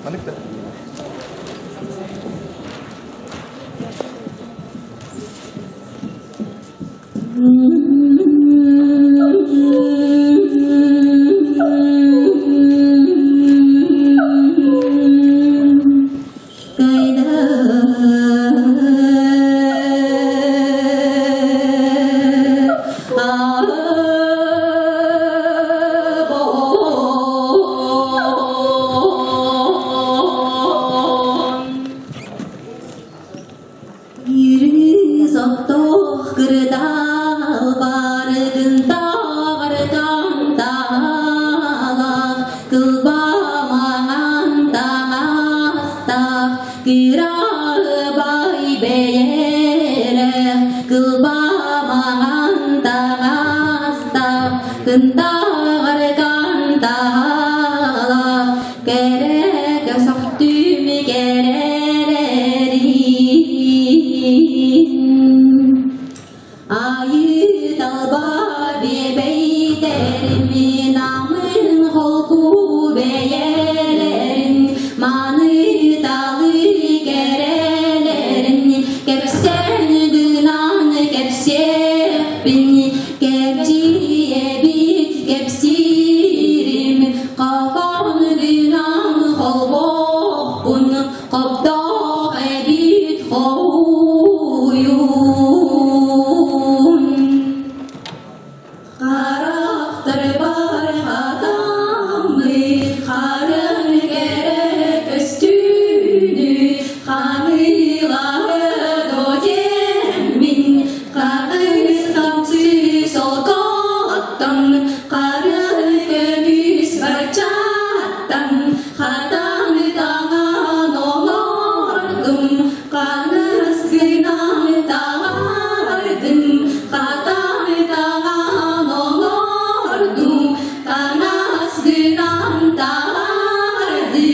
Маннык да. Соттох кырдаал барыгын таарытан таалах кылбамаҥан таҥастах кыраабай бэйэлээх кылбамаҥан таҥастах кынтаарыкан таалах кэрэ көсөхтүм кэрэлэрин Айыы талба биэбэйдэрим намын холку бэйэлэрин маны талы кэрэлэрин кэпсэн гынан кэпсиэхпин кэпсиэбит кэпсиирим хапан гынан холбоохпун Хобдох эбит хоһуйун Харахтарбар хатаммыт харын кэрэ көстүүнү ханыылаһы диэммин хаҕыс хапсы солкоттон харын көмүс барчаттан Хатан таҥан олордум, хаҥас гынан таҥардым, хатан таҥан олордум, хаҥас гынан таҥардым.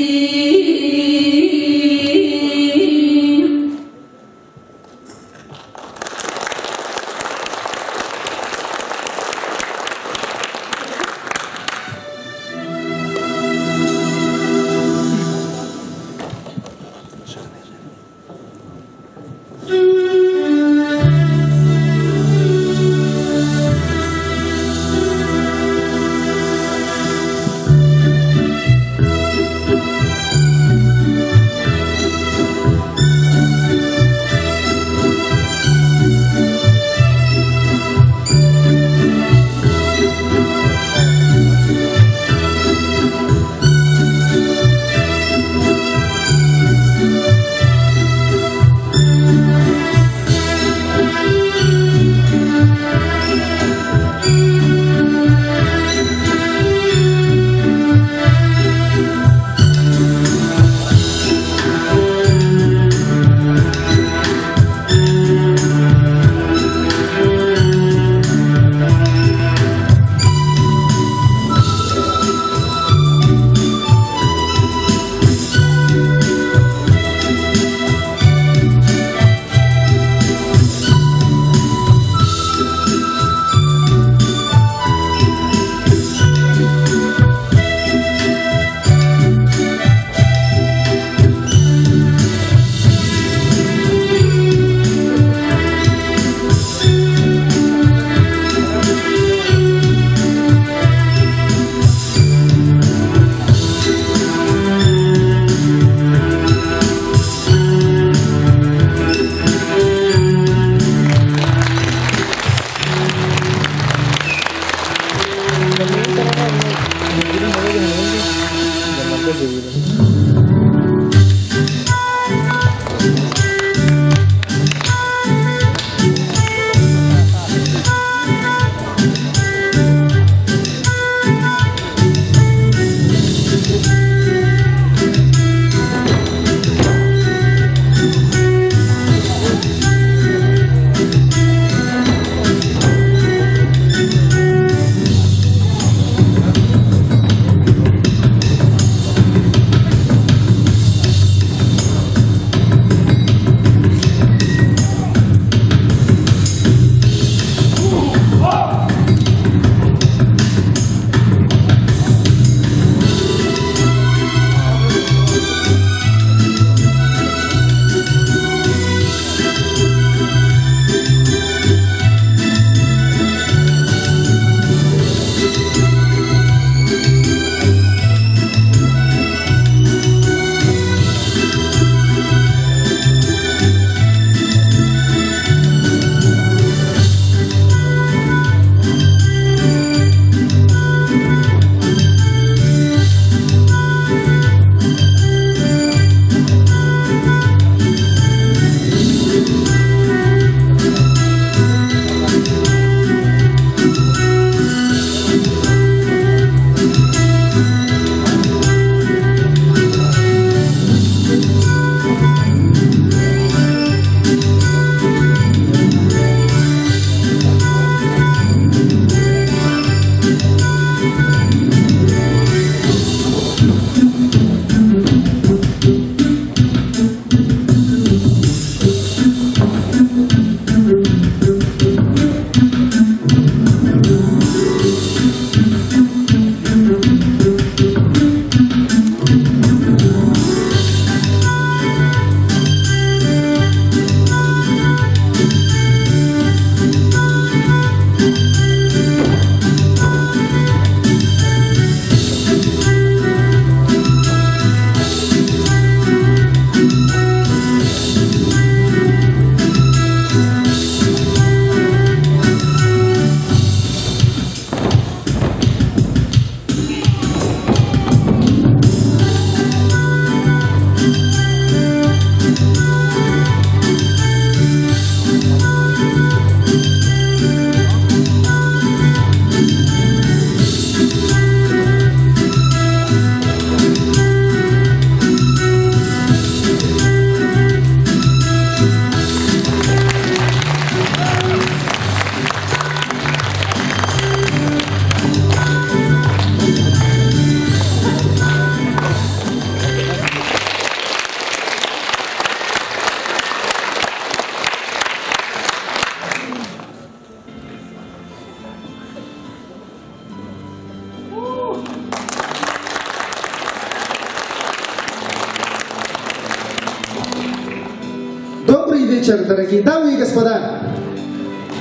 вечер, дорогие дамы и господа!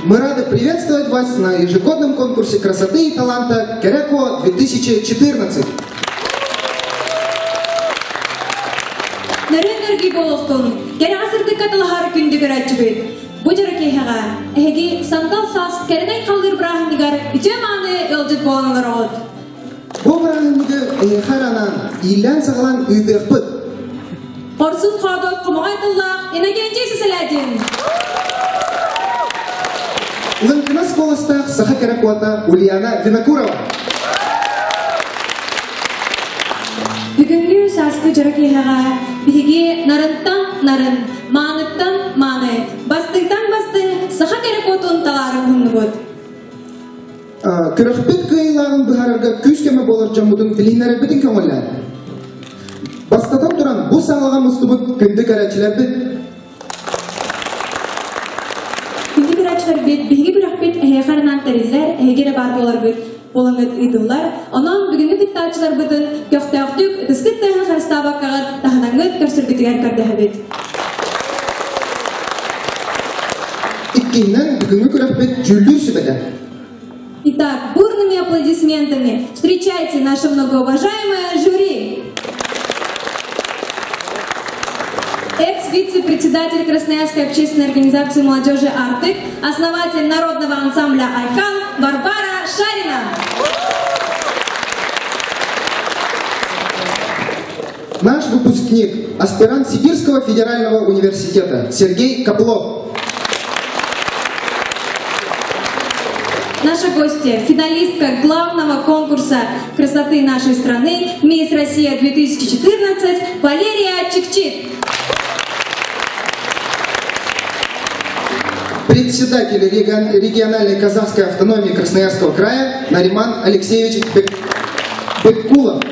Мы рады приветствовать вас на ежегодном конкурсе красоты и таланта Кэрэ Куо 2014. Нарын нөргүй буолуохтун, кэрэҕэ сырдыкка талаһар күндү көрөөччүбүт. Бу дьоро киэһэҕэ эһиги сандал саас кэрэнэн халлыыр бырааһынньыгар үтүө мааны ыалдьыт буолан олороҕут. Бу бырааһынньыгы эһиэхэ анаан, иилээн-саҕалаан ыытыахпыт. Хорсун хоодуот хомоҕой тыллаах Иннокентий Сысолятин. Лыҥкынас куоластаах саха кэрэ куота Ульяна Винокурова. Бүгүҥҥү сааскы дьоро киэһэҕэ биһиги нарынтан нарын, мааныттан мааны, бастыҥтан бастыҥ саха кэрэ куотун талаары уһуннубут. Күрэхпит кыайыылааҕын быһаарарга күүс-көмө буолар дьоммутун билиһиннэрэрбитин көҥүллээн. Бастатан туран, бу саалаҕа мустубут күндү көрөөччүлэрбит. Күндү көрөөччүлэрбит, биһиги күрэхпит эһиэхэ анаан тэриллэр, эһиги эрэ баар буоларгыт буолаҥҥыт ыытыллар. Онон бүгүҥҥү кыттааччыларбытын көхтөөхтүк ытыскыт тыаһын харыстаабаккаҕыт таһынаҥҥыт көрсөргүтүгэр көрдөһөбүт. Иккиһинэн, бүгүҥҥү күрэхпит дьүүллүүр сүбэтэ. Итак, бурными аплодисментами встречайте наше многоуважаемое жюри. Экс-вице-председатель Красноярской общественной организации молодежи «Артык», основатель народного ансамбля «Айхан» Варвара Шарина. Наш выпускник, аспирант Сибирского федерального университета Сергей Каплов. Наша гостья, финалистка главного конкурса красоты нашей страны «Мисс Россия-2014» Валерия Чикчик. Председатель региональной казахской автономии Красноярского края Нариман Алексеевич Беккулов.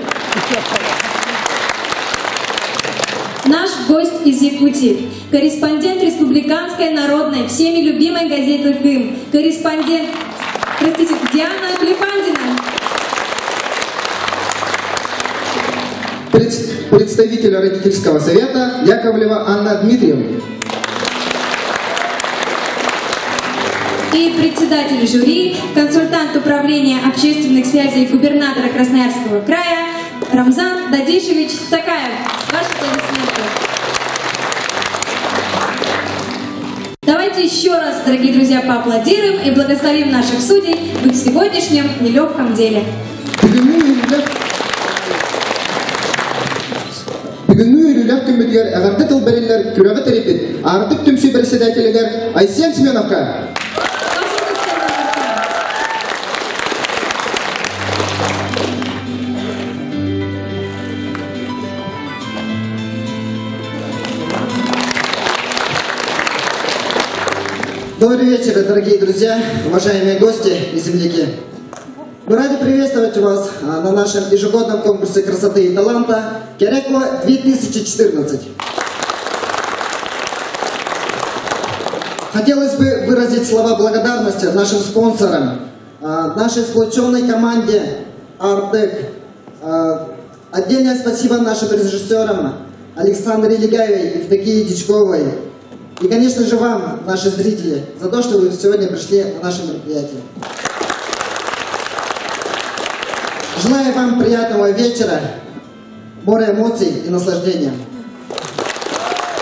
Наш гость из Якутии, корреспондент Республиканской народной, всеми любимой газеты «Кыым», корреспондент, простите, Диана Клепандина. Представитель родительского совета Яковлева Анна Дмитриевна. И председатель жюри, консультант управления общественных связей губернатора Красноярского края Рамзан Дадишевич Цакаев. Ваши аплодисменты. Давайте еще раз, дорогие друзья, поаплодируем и благословим наших судей в их сегодняшнем нелегком деле. Бүгүҥҥү үөрүүлээх күммүтүгэр эҕэрдэ тыл бэриллэр күрэҕи тэрийбит Аартык түмсүү председателигэр Айсен Семеновка. Добрый вечер, дорогие друзья, уважаемые гости и земляки. Мы рады приветствовать вас на нашем ежегодном конкурсе красоты и таланта Кэрэ Куо 2014. Хотелось бы выразить слова благодарности нашим спонсорам, нашей сплоченной команде «Артек». Отдельное спасибо нашим режиссерам Александре Легаевой и Евдокии Дичковой. И, конечно же, вам, наши зрители, за то, что вы сегодня пришли на наше мероприятие. Желаю вам приятного вечера, море эмоций и наслаждения.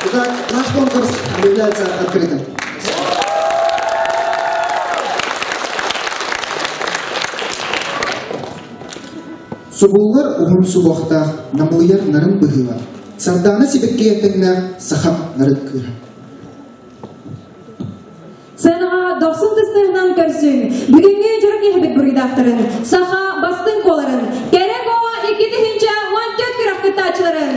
Итак, наш конкурс объявляется открытым. Субуллар уһун суһуохтаах, намылыйар нарын быһыылаах, сардаана сибэкки эттэҥнээх сахам нарын кыыһа. Сценаҕа дохсун тыстыһынан көрсүҥ, бүгүҥҥү дьоро киэһэбит буруйдаахтарын, саха бастыҥ куоларын, Кэрэ Куо 2014 күрэх кыттааччыларын!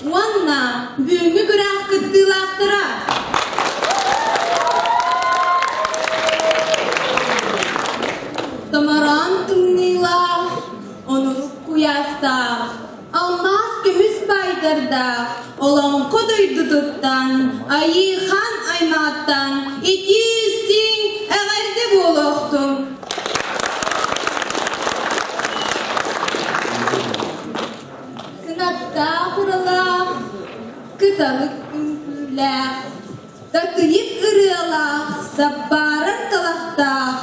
уонна бүгүҥҥү күрэх кыттыылаахтара. Томороон тымныылаах, онурук куйаастаах, алмаас көмүс баайдардаах Олоҥхо дойдутуттан, Айыы-Хаан аймаҕыттан итии-истиҥ эҕэрдэ буолуохтун! Кынаттаах ыралаах, кыталык үҥкүүлээх, татыйык ырыалаах, саппаарар талахтаах,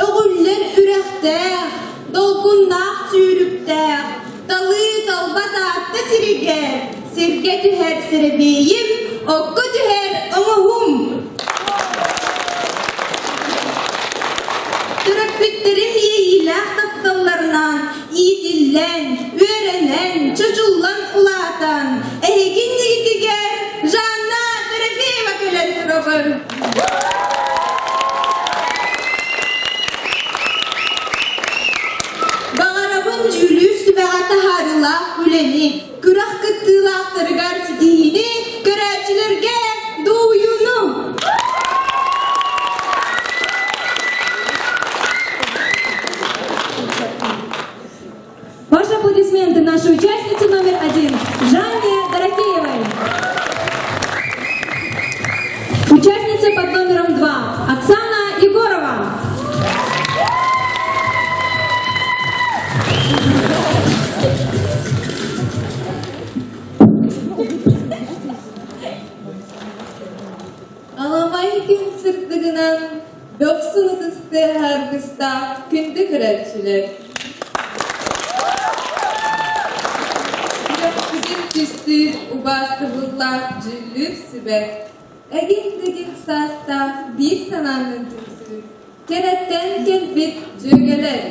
өҕүллэр үрэхтээх, долгуннаах сүүрүктээх, талыы талба Таатта сиригэр, сиргэ түһэр сэрэбиэйим, окко түһэр оҥоһум. Төрөппүттэрим иэйиилээх тапталларынан иитиллэн, үөрэнэн, чочуллан улаатан, эһиги иннигитигэр Жанна Дорофеева кэлэн турабын. Баҕарабын дьүүлүүр сүбэҕэ таһаарыылаах үлэни, күрэх кыттыылаахтарыгар ситиһиини, көрөөччүлэргэ дуоһуйууну! Ваши аплодисменты нашей участнице номер один Жанне Дорофеевой. Участница под номером два Оксана Егорова. Аламай күн сырдыгынан дохсун ытыс тыаһа аргыстаах күндү көрөөччүлэр! Күрэхпитин түстүүр убаастабыллаах дьүүллүүр сүбэ, эгин-дэгин саастаах биир санаанан түмсүү, кэрэттэн кэлбит дьүөгэлэр!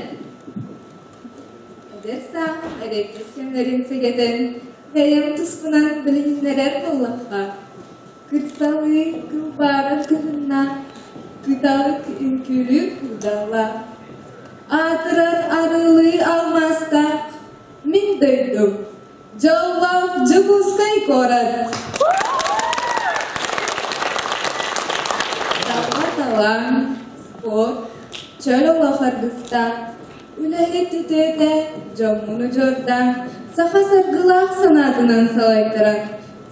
Эдэр сааһым эрэйдэс кэмнэрин сэгэтэн, бэйэм туспунан билиһиннэрэр буоллахха, Кырсалыы кылбаарар кыһынна, кыталык үҥкүүлүүр кырдалла. Аатырар арылыы алмаастаах мин дойдум, дьоллоох Дьокуускай куорат. Талба талаан, спорт, чөл олох аргыстаах, үлэһит үтүөтэ, дьоммун удьуордаах, саха саргылаах санаатынан салайтаран,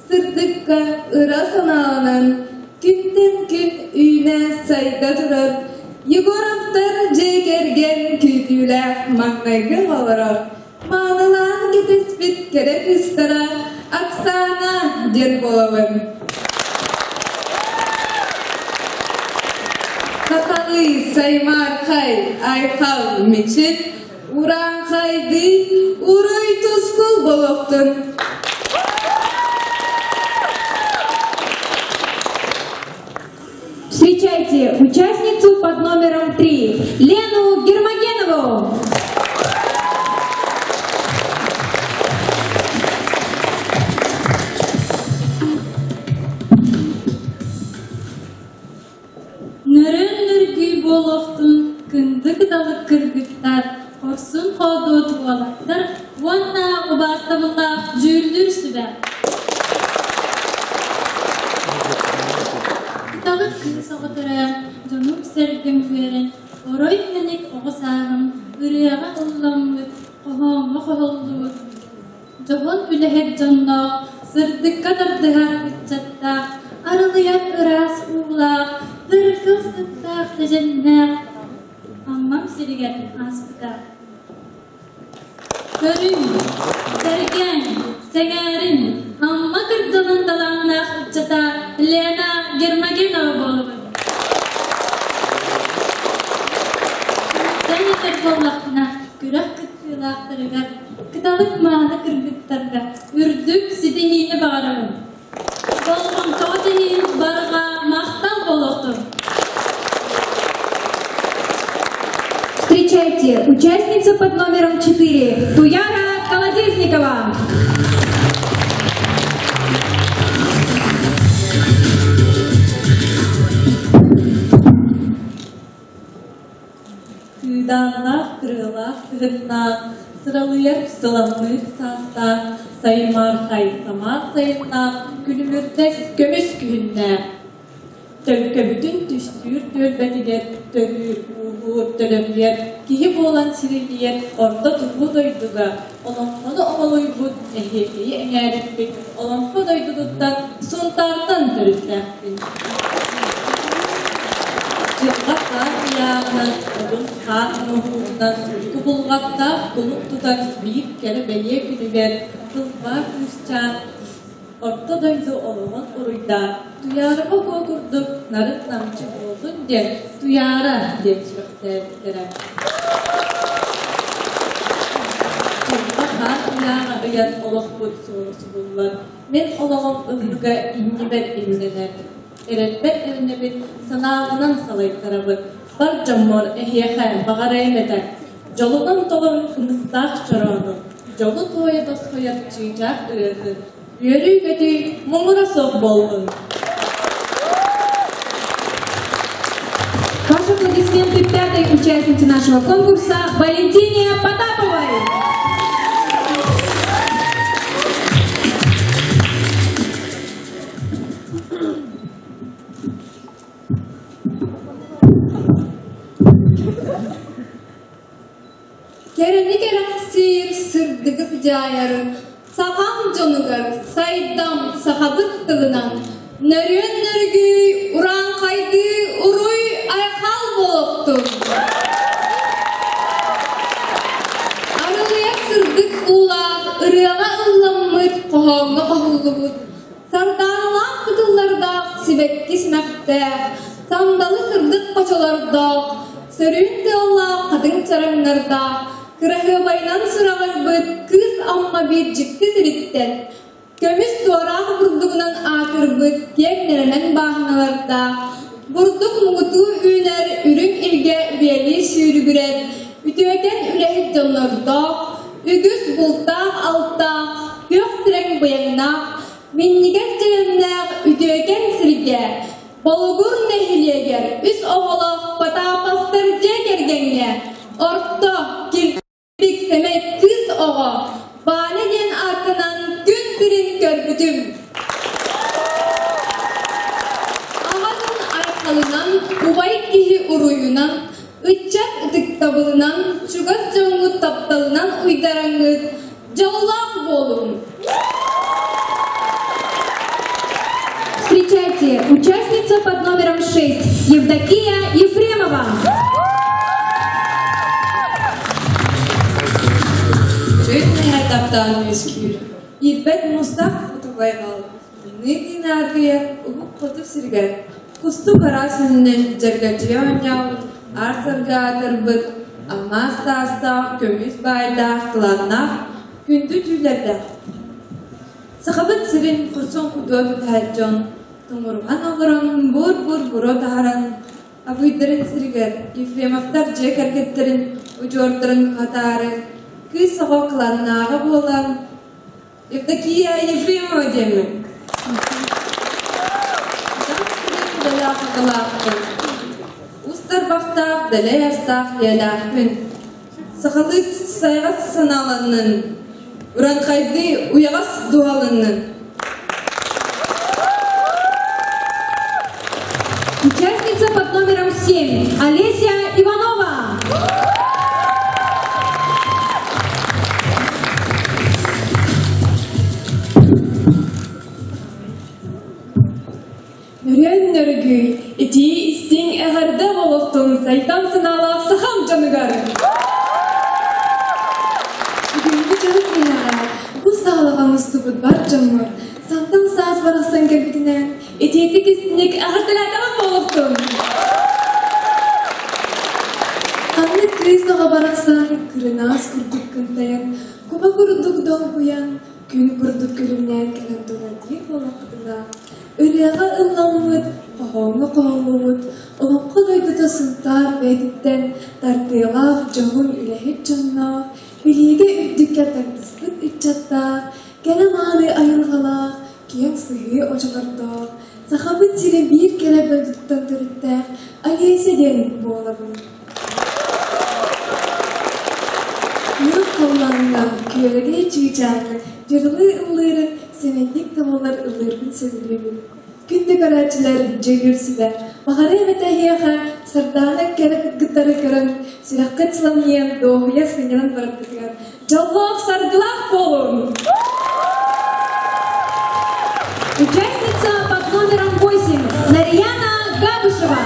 Сырдыкка ыра санааланан, күнтэн күн үүнэ сайда турар Егоровтар дьиэ кэргэн күүтүүлээх маҥнайгы оҕолоро, маанылаан кэтэспит кэрэ кыыстара Оксана диэн буолабын. Сахалыы саймаархай айхал мичил Урааҥхайдыы уруй тускул буолуохтун! Встречайте участницу под номером 3 Лену Гермогенову! Нөрүн нөргүй буолуохтун кындык кыталык кыргыттар, хорсун хоодуот уолаттар уонна убаастабыллаах дьүүллүүр сүбэ. Кыталык кыыс оҕо төрөөн, дьонум-сэргэм үөрэн, орой мэник оҕо сааһым ырыаҕа ылламмыт, хоһооҥҥо хоһуллубут, Дьоһун үлэһит дьонноох, сырдыкка тардыһар ыччаттаах, арылыйар ыраас уулаах, дыргыл сыттаах дьэдьэннээх Аммам сиригэр ааспыта. Көрүҥ, сэргээҥ, сэҥээрин, Амма кырдалын талааннаах ыччата Лена Гермогенова буолабын. Түмүктээн этэр буоллахпына, күрэх кыттыылаахтарыгар Кыталык мааны кыргыттарга үрдүк ситиһиини баҕарабын. Болҕомтоҕут иһин барҕа махтал буолуохтун! Встречайте, участница под номером 4 Туяра Колодезникова. Кыыдааннаах, кырыалаах кыһыннаах, Сыралыйар сыламныыр саастаах, саймаархай самаан сайыннаах, күлүмүрдэс көмүс күһүннээх. Төлкөбүтүн түстүүр түөлбэтигэр төрүүр, ууһуур, төлөмүйэр, киһи буолан сирилийэр орто туруу дойдуга олоҥхону оҥолуйбут, эһиэкэйи эҥээриппит олоҥхо дойдутуттан Сунтаартан төрүттээхпин. Дьылҕа хаан ыйааҕынан, одун хаан оҥоһуутунан, кубулҕаттаах кулун тутан биир кэрэ бэлиэ күнүгэр тылбаа кыысчаан Орто дойду олоҕун уруйдаан, Туйаарыма куо курдук нарын-намчы буоллун диэн Туйаара диэн сүрэхтээбиттэрэ. Дьылҕа хаан ыйааҕа ыйан олохпут суола субуллар. Мин олоҕум ыллыга иннибэр имнэнэр. Эрэлбэр эрэнэбин, санаабынан салайтарабын. Бар дьоммор эһиэхэ баҕарайым этэ. Дьолунан толору кымыстаах чороону, дьолу туойа тосхойор чыычаах ырыатын, үөрүү-көтүү муҥура суох буоллун! Ваши аплодисменты пятой участнице нашего конкурса Валентине Потаповой! Кэрэни кэрэхсиир, сырдыгы сыдьаайар сахам дьонугар сайдам сахабыт тылынан нөрүөн нөргүй урааҥхайдыы уруй айхал буолуохтун! Арылыйар сырдык уулаах ырыаҕа ылламмыт, хоһооҥҥо хоһуллубут Сардааналаах кытыллардаах сибэкки симэхтээх, сандалы сырдык хочолордоох, сөрүүн тыаллаах хатыҥ чараҥнардаах, кыраһыабайынан сураҕырбыт Кыыс Амма биир дьикти сириттэн, көмүс туораах бурдугунан аатырбыт киэҥ нэлэмэн бааһыналардаах, бурдук муҥутуу үүнэр үрүҥ илгэ үрүйэлии сүүрүгүрэр, үтүөкэн үлэһит дьоннордоох, үгүс бултаах-алтаах, күөх сирэҥ быйаҥнаах, минньигэс дьэлэмнээх үтүөкэн сиргэ, Болугур нэһилиэгэр үс оҕолоох Потаповтар дьиэ кэргэҥҥэ орто, кирбик сэмэй кыыс оҕо Валя диэн ааттанан күн сирин көрбүтүм. Аҕатын айхалынан, убай киһи уруйунан, ыччат ытыктабылынан, чугас дьоҥҥут тапталынан уйдараҥҥыт дьоллоох буолуҥ! Встречайте, участница под номером 6 Евдокия Ефремова. Үт мэһэ таптаан үөскүүр. Ирбэт муустаах хоту байҕал, тымныы тыына аргыйар уһук хоту сиригэр кустук араас өҥүнэн дьэргэлдьийэ оонньообут, аар саргы аатырбыт, алмаас таастаах, көмүс баайдаах, кылааннаах күндү түүлэрдээх. Сахабыт сирин хорсун худуо түһэр дьон тоҥуруһан олорон бур-бур буруо таһаран Абыйдарын сиригэр Ефремовтар дьиэ кэргэттэрин удьуордарын уһатаары кыыс оҕо кылааннааҕа буолан Евдокия Ефремова диэммин. Дьон аҕалаахпын, ус тарбахтаах, дэлэй астаах ийэлээхпин. Сахалыы сайаҕас санааланнын, уранхайдыы уйаҕас дууһаланнын. Участница под номером 7 Олеся Иванова. Нөрүөн нөргүй, итии истиҥ эҕэрдэ олохтун сайдан санаалаах сахам дьонугар! Бүгүҥҥү дьоро киэһэҕэ бу саалаҕа мустубут бар дьоммор сантан саас барахсан кэлбитинэн итиитик истиҥник эҕэрдэлээтэҕим буолуохтун! Ханнык кыыс оҕо барахсан кырынаас курдук кынтайан, куба курдук долгуйан, күн курдук күлүмнээн кэлэн турар диир буоллаххытына, ырыаҕа ылламмыт, хоһооҥҥо хоһуллубут, олоҥхо дойдута Сунтаар бэйэтиттэн тардыылаах дьоһун үлэһит дьонноох, билиигэ үрдүккэ тардыспыт ыччаттаах, кэрэ-мааны айылҕалаах, киэҥ сыһыы очолордоох, Сахабыт сирэ биир кэрэ дойдуттан төрүттээх Олеся диэн буолабын. Күөх халлааҥҥа Күөрэгэй чыычааҕы дьырылыы ыллыырын сэмэйдик табыллар ыллыырбын сөбүлүүбүн. Күндү көрөөччүлэр, дьүүллүүр сүбэ, баҕарыам этэ эһиэхэ Сардаана кэрэ кыргыттары көрөн, сүрэххит сыламньыйан, дуоһуйа сынньанан бараргытыгар дьоллоох саргылаах буолуҥ! Участница под номером 8 Нарьяна Габышева.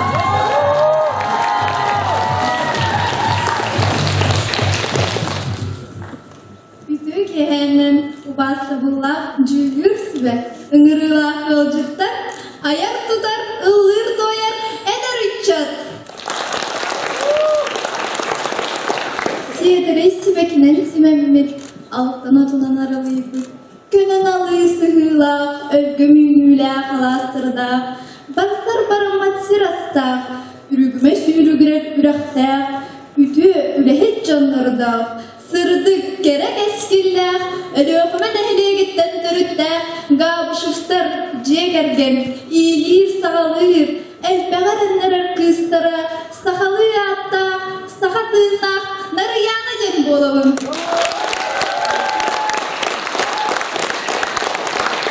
Үтүө киэһээннэн убаастабыллаах дьүүллүүр сүбэ, ыҥырыылаах ыалдьыттар, айар-тутар, ыллыыр-туойар эдэр ыччат! Сиэдэрэй сибэкинэн симэммит, алтан отунан аралыйбыт, көнөн алыы сыһыылаах, өлгөм үүнүүлээх алаастардаах, барсар бараммат сир астаах, үрүгүмэ сүүрүгүрэр үрэхтээх, үтүө үлэһит дьоннордоох, Сырдык, кэрэ кэскиллээх, Өлүөхүмэ нэһилиэгиттэн төрүттээх Габышевтар дьиэ кэргэн иилиир-саҕалыыр, элбэҕи эрэннэрэр кыыстара сахалыы ааттаах, саха тыыннаах Нарыйаана диэн буолабын.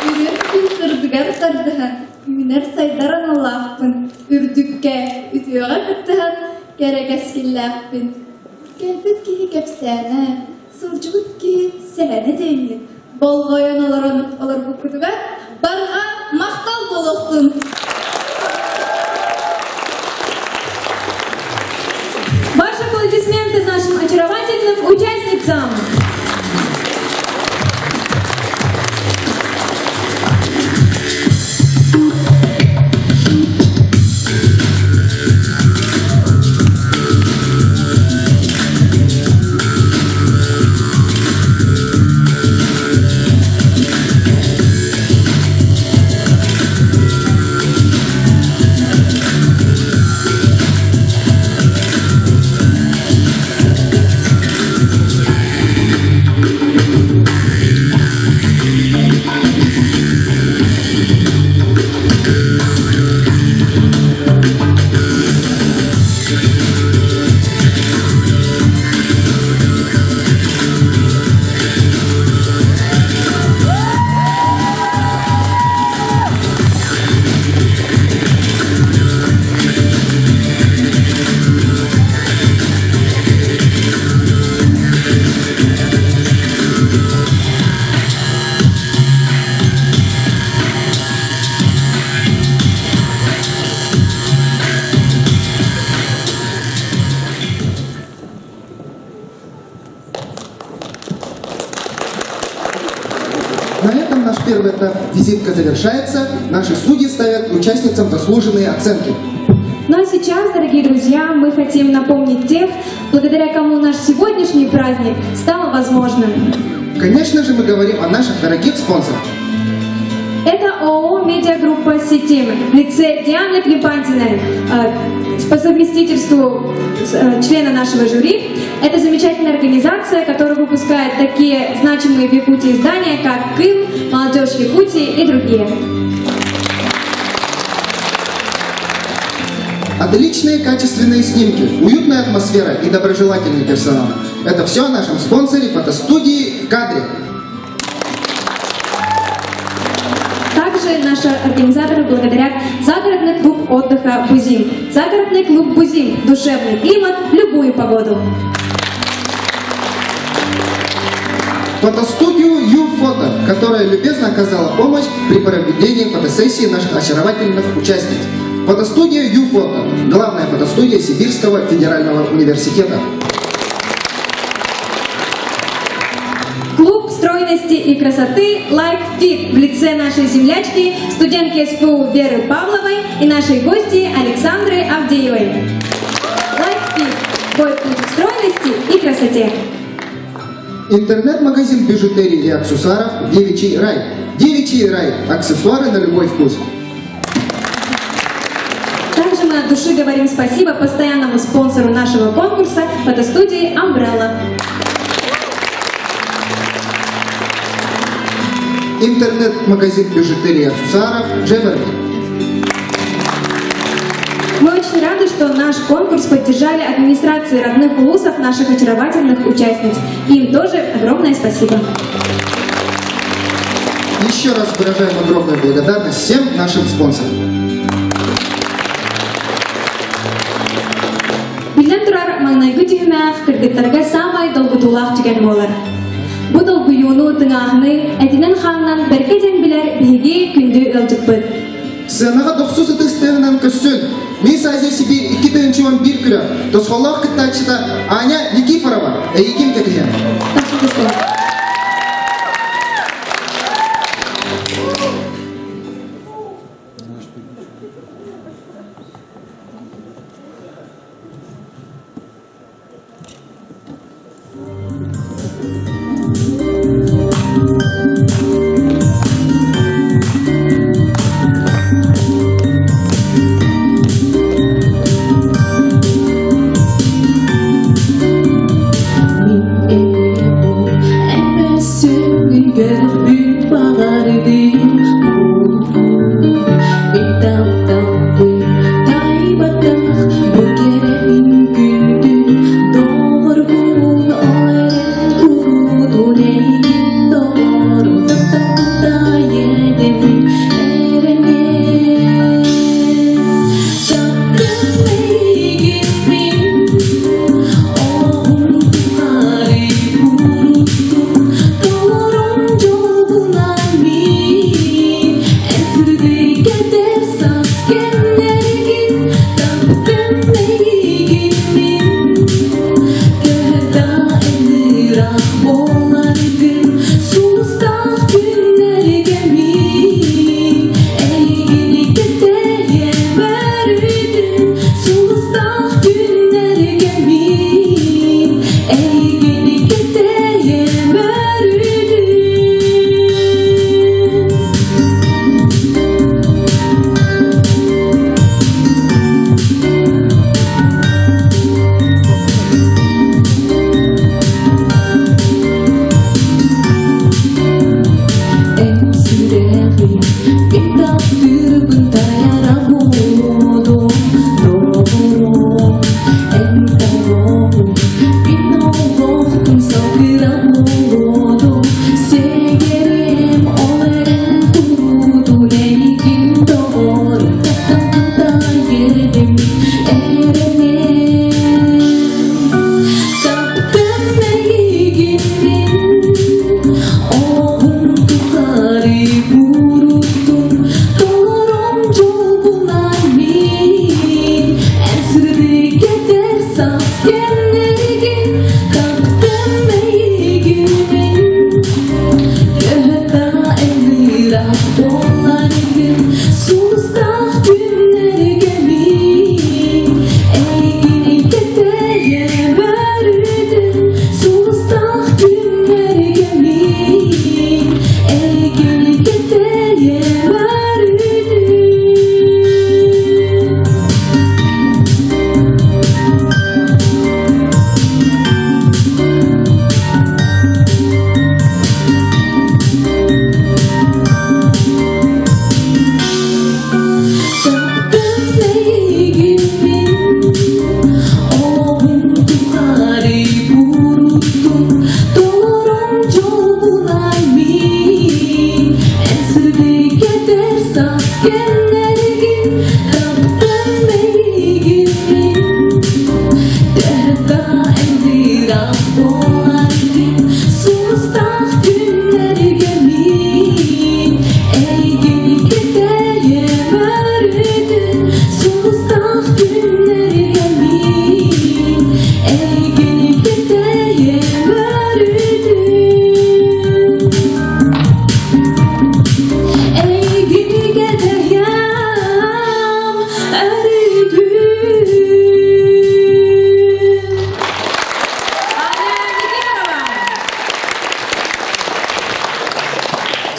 Үрүҥ күн сырдыгар тардыһан, үүнэр-сайдар аналлаахпын, үрдүккэ, үтүөҕэ кыттыһан, кэрэ кэскиллээхпин. Кэлбит киһи кэпсээнэ, сылдьыбыт киһи сэһэнэ диэҥҥит болҕойон олорон олорбуккутугар барҕа махтал буолуохтун! Ваши аплодисменты нашим очаровательным участницам! На этом наш первый этап визитка завершается. Наши судьи ставят участницам заслуженные оценки. Ну а сейчас, дорогие друзья, мы хотим напомнить тех, благодаря кому наш сегодняшний праздник стал возможным. Конечно же, мы говорим о наших дорогих спонсорах. Это ООО «Медиагруппа Сетим» в лице Дианы Клепантиной по совместительству члена нашего жюри. Это замечательная организация, которая выпускает такие значимые в Якутии издания, как «Кым», «Молодежь Якутии» и другие. Отличные качественные снимки, уютная атмосфера и доброжелательный персонал. Это все о нашем спонсоре фотостудии «В кадре». Также наши организаторы благодарят загородный клуб отдыха «Бузим». Загородный клуб «Бузим» – душевный климат в любую погоду. Фотостудию «Ю-фото», которая любезно оказала помощь при проведении фотосессии наших очаровательных участниц. Фотостудия «Ю-фото» – главная фотостудия Сибирского федерального университета. Клуб стройности и красоты Like Fit в лице нашей землячки, студентки СПУ Веры Павловой и нашей гости Александры Авдеевой. Like Fit – твой путь к стройности и красоте. Интернет-магазин бижутерии и аксессуаров «Девичий рай». «Девичий рай» – аксессуары на любой вкус. Также мы от души говорим спасибо постоянному спонсору нашего конкурса фотостудии «Амбрелла». Интернет-магазин бижутерии и аксессуаров «Джеверли». Мы очень рады, что что наш конкурс поддержали администрации родных улусов наших очаровательных участниц. Им тоже огромное спасибо. Еще раз выражаем огромную благодарность всем нашим спонсорам. Биллэн турар, маҥнайгы түһүмэх кыргыттарга саамай долгутуулаах түгэн буолар. Бу долгуйууну, тыҥааһыны этинэн-хаанынан бэркэ диэн билэр биһиги күндү ыалдьыппыт. Сыанаҕа дохсус ытыс тыаһынан көссүн! Мисс Азия Сибирь 2011 күрэх тосхоллоох кыттааччыта Аня Никифорова эйигин кэтэһэр. Тахса түстүн.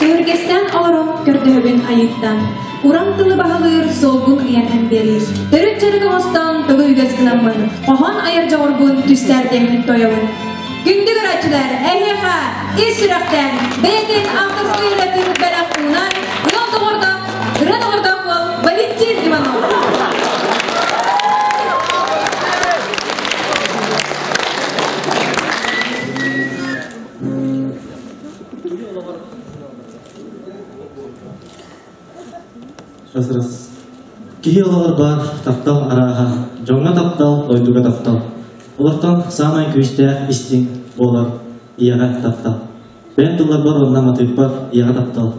Сүһүргэстээн олорон көрдөһөбүн айыыттан. Уран тылы баһылыыр суолгун ыйан эн биэриир. Төрүт дьарык оҥостон тылы үгэс гынаммын, хоһоон айар дьоҕурбун түстээрдиэммин туойабын. Күндү көрөөччүлэр, эһиэхэ ис сүрэхтэн бэйэтин авторскай үлэтин бэлэх уунан ыал доҕордоох, ырыа доҕордоох уол Валентин Иванов. Тасырас. Киһи олоҕор баар таптал арааһа, дьоҥҥо таптал, дойдуга таптал. Олортон саамай күүстээх истиҥ буолар ийэҕэ таптал. Бэйэм тылларбар уонна матыыппар ийэҕэ таптал.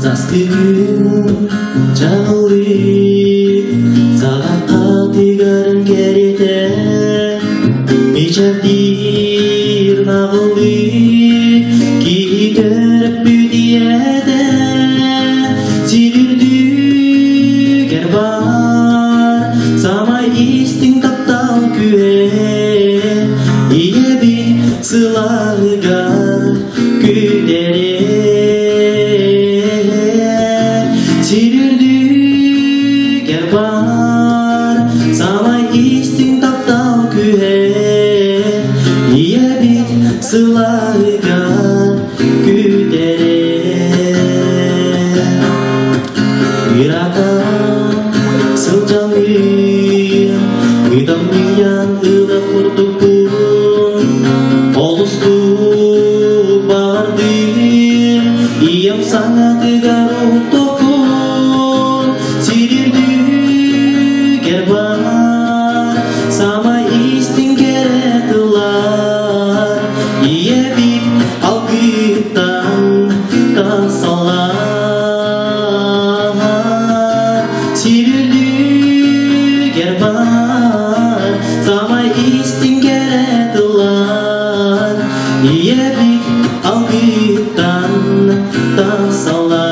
Састыгын чаҕылый, саҕахха тыгарын кэритэ, мичэрдиир наҕылый, киһи төрөппүт ийэтэ, сибирдүүгэр баар, самай истиҥ таптал күһэ, ийэбит сылааһыгар күлэрэ. Сир үрдүгэр баар самай истиҥ таптал күһэ, ийэбит сылааһыгар күлэрэ. Ыраатан сылдьаҥҥын, ытамньыйан ылар курдукпун, олустук баҕардым, ийэм саҥатыгар уһуктуохпун, сир үрдүгэр баар саамай истиҥ кэрэ тыллар, ийэбит алгыттан тахсаллар. Сир үрдүгэр баар саамай истиҥ кэрэ тыллар, ийэбит алгыттан тахсаллар.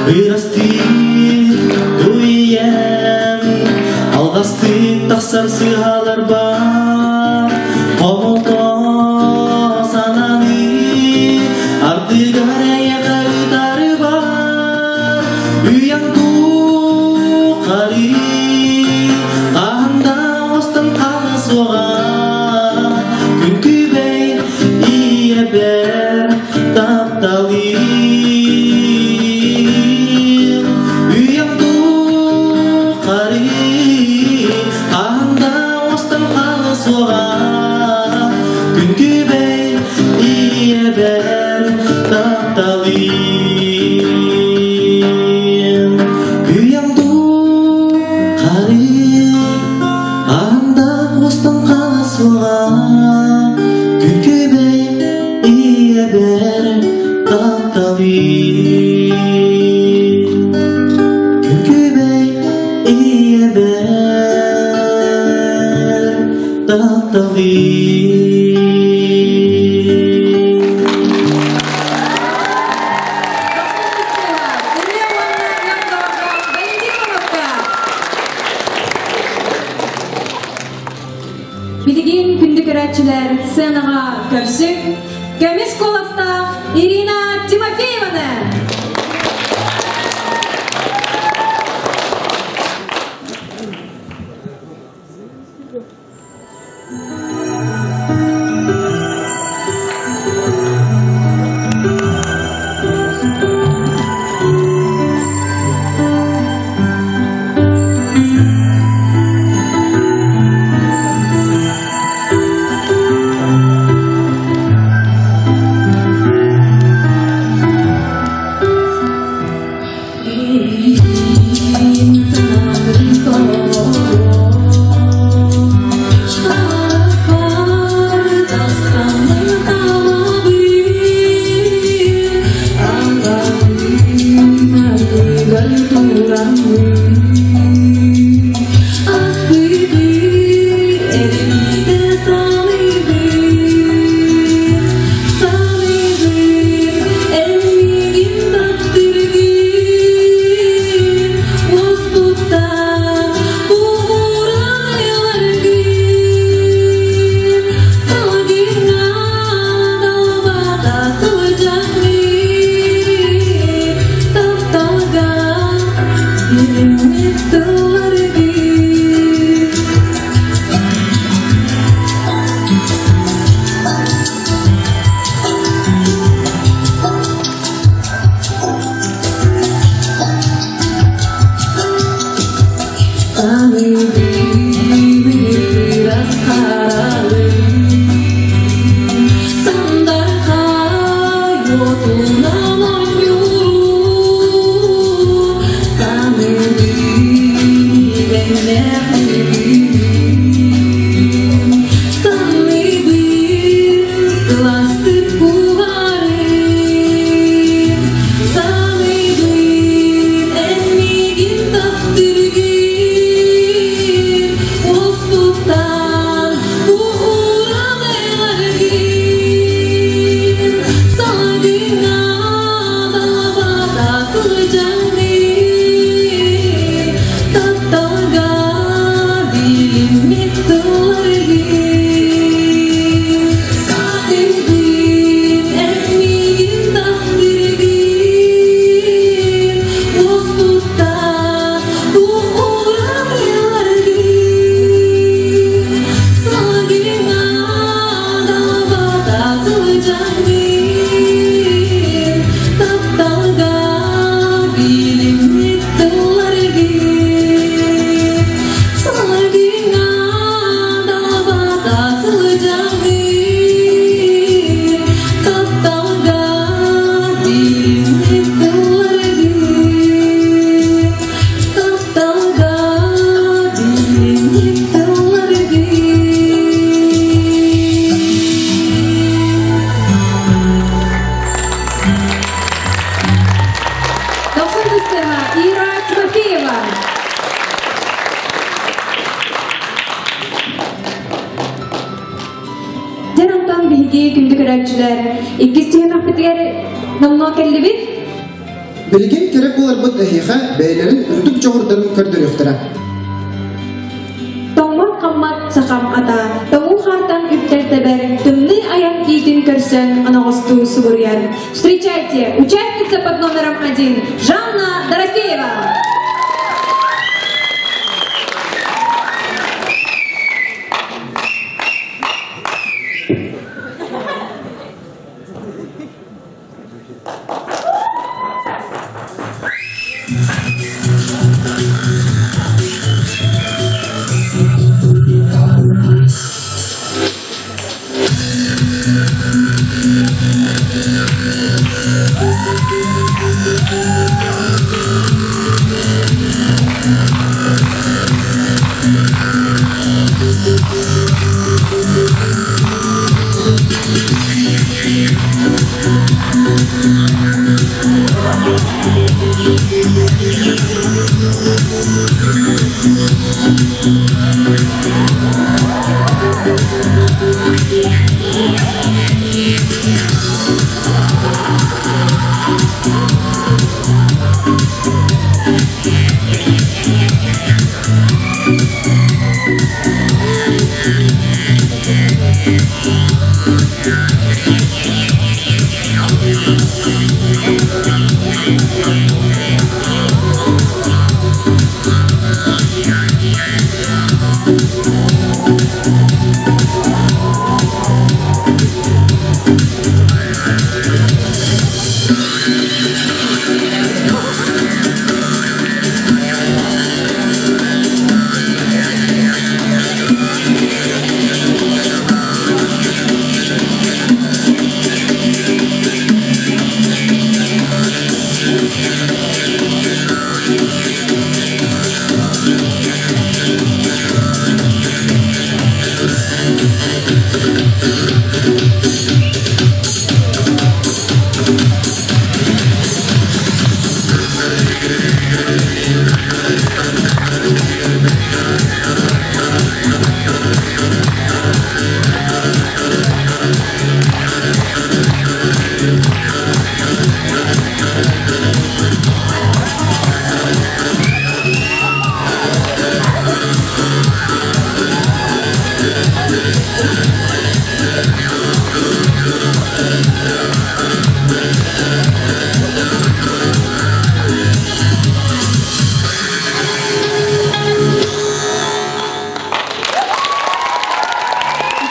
Бырастыы ийэм, алҕастык тахсар сыыһалар бар, хомолто сананыы, ардыгар эйэхэ ытары бар, үйэҥ тухары хаһан да оҥостон хаалыа суоҕа, күн күбэй ийэбэр тапталым. Үйэм тухары хаһан да оҥостон хаалыа суоҕа, күн күбэй ийэбэр тапталым. Үйэм тухары хаһан да оҥостон хаалыа суоҕа, күн күбэй ийэбэр тапталым. Күн күбэй ийэбэр тапталым. Ырыа уонна Яндорго Валентин Головка. Билигин күндү көрөөччүлэр сценаҕа көрсүҥ көмүс куоластаах Ирина Тимофееваны! Эһиги күндү көрөөччүлэр, иккис түһүмэхпитигэр номнуо кэллибит. Билигин керек буоларбыт эһиэхэ бэйэлэрин үрдүк дьоҕурдарын көрдөрүөхтэрэ. Тоҥмот хаммат сахам ата, тоҥуу хаартан үктэл тэбэр, тымныы айан иитин көрсөн оноҕостуу субуруйар. Встречайте, участница под номером один Жанна Дорофеева!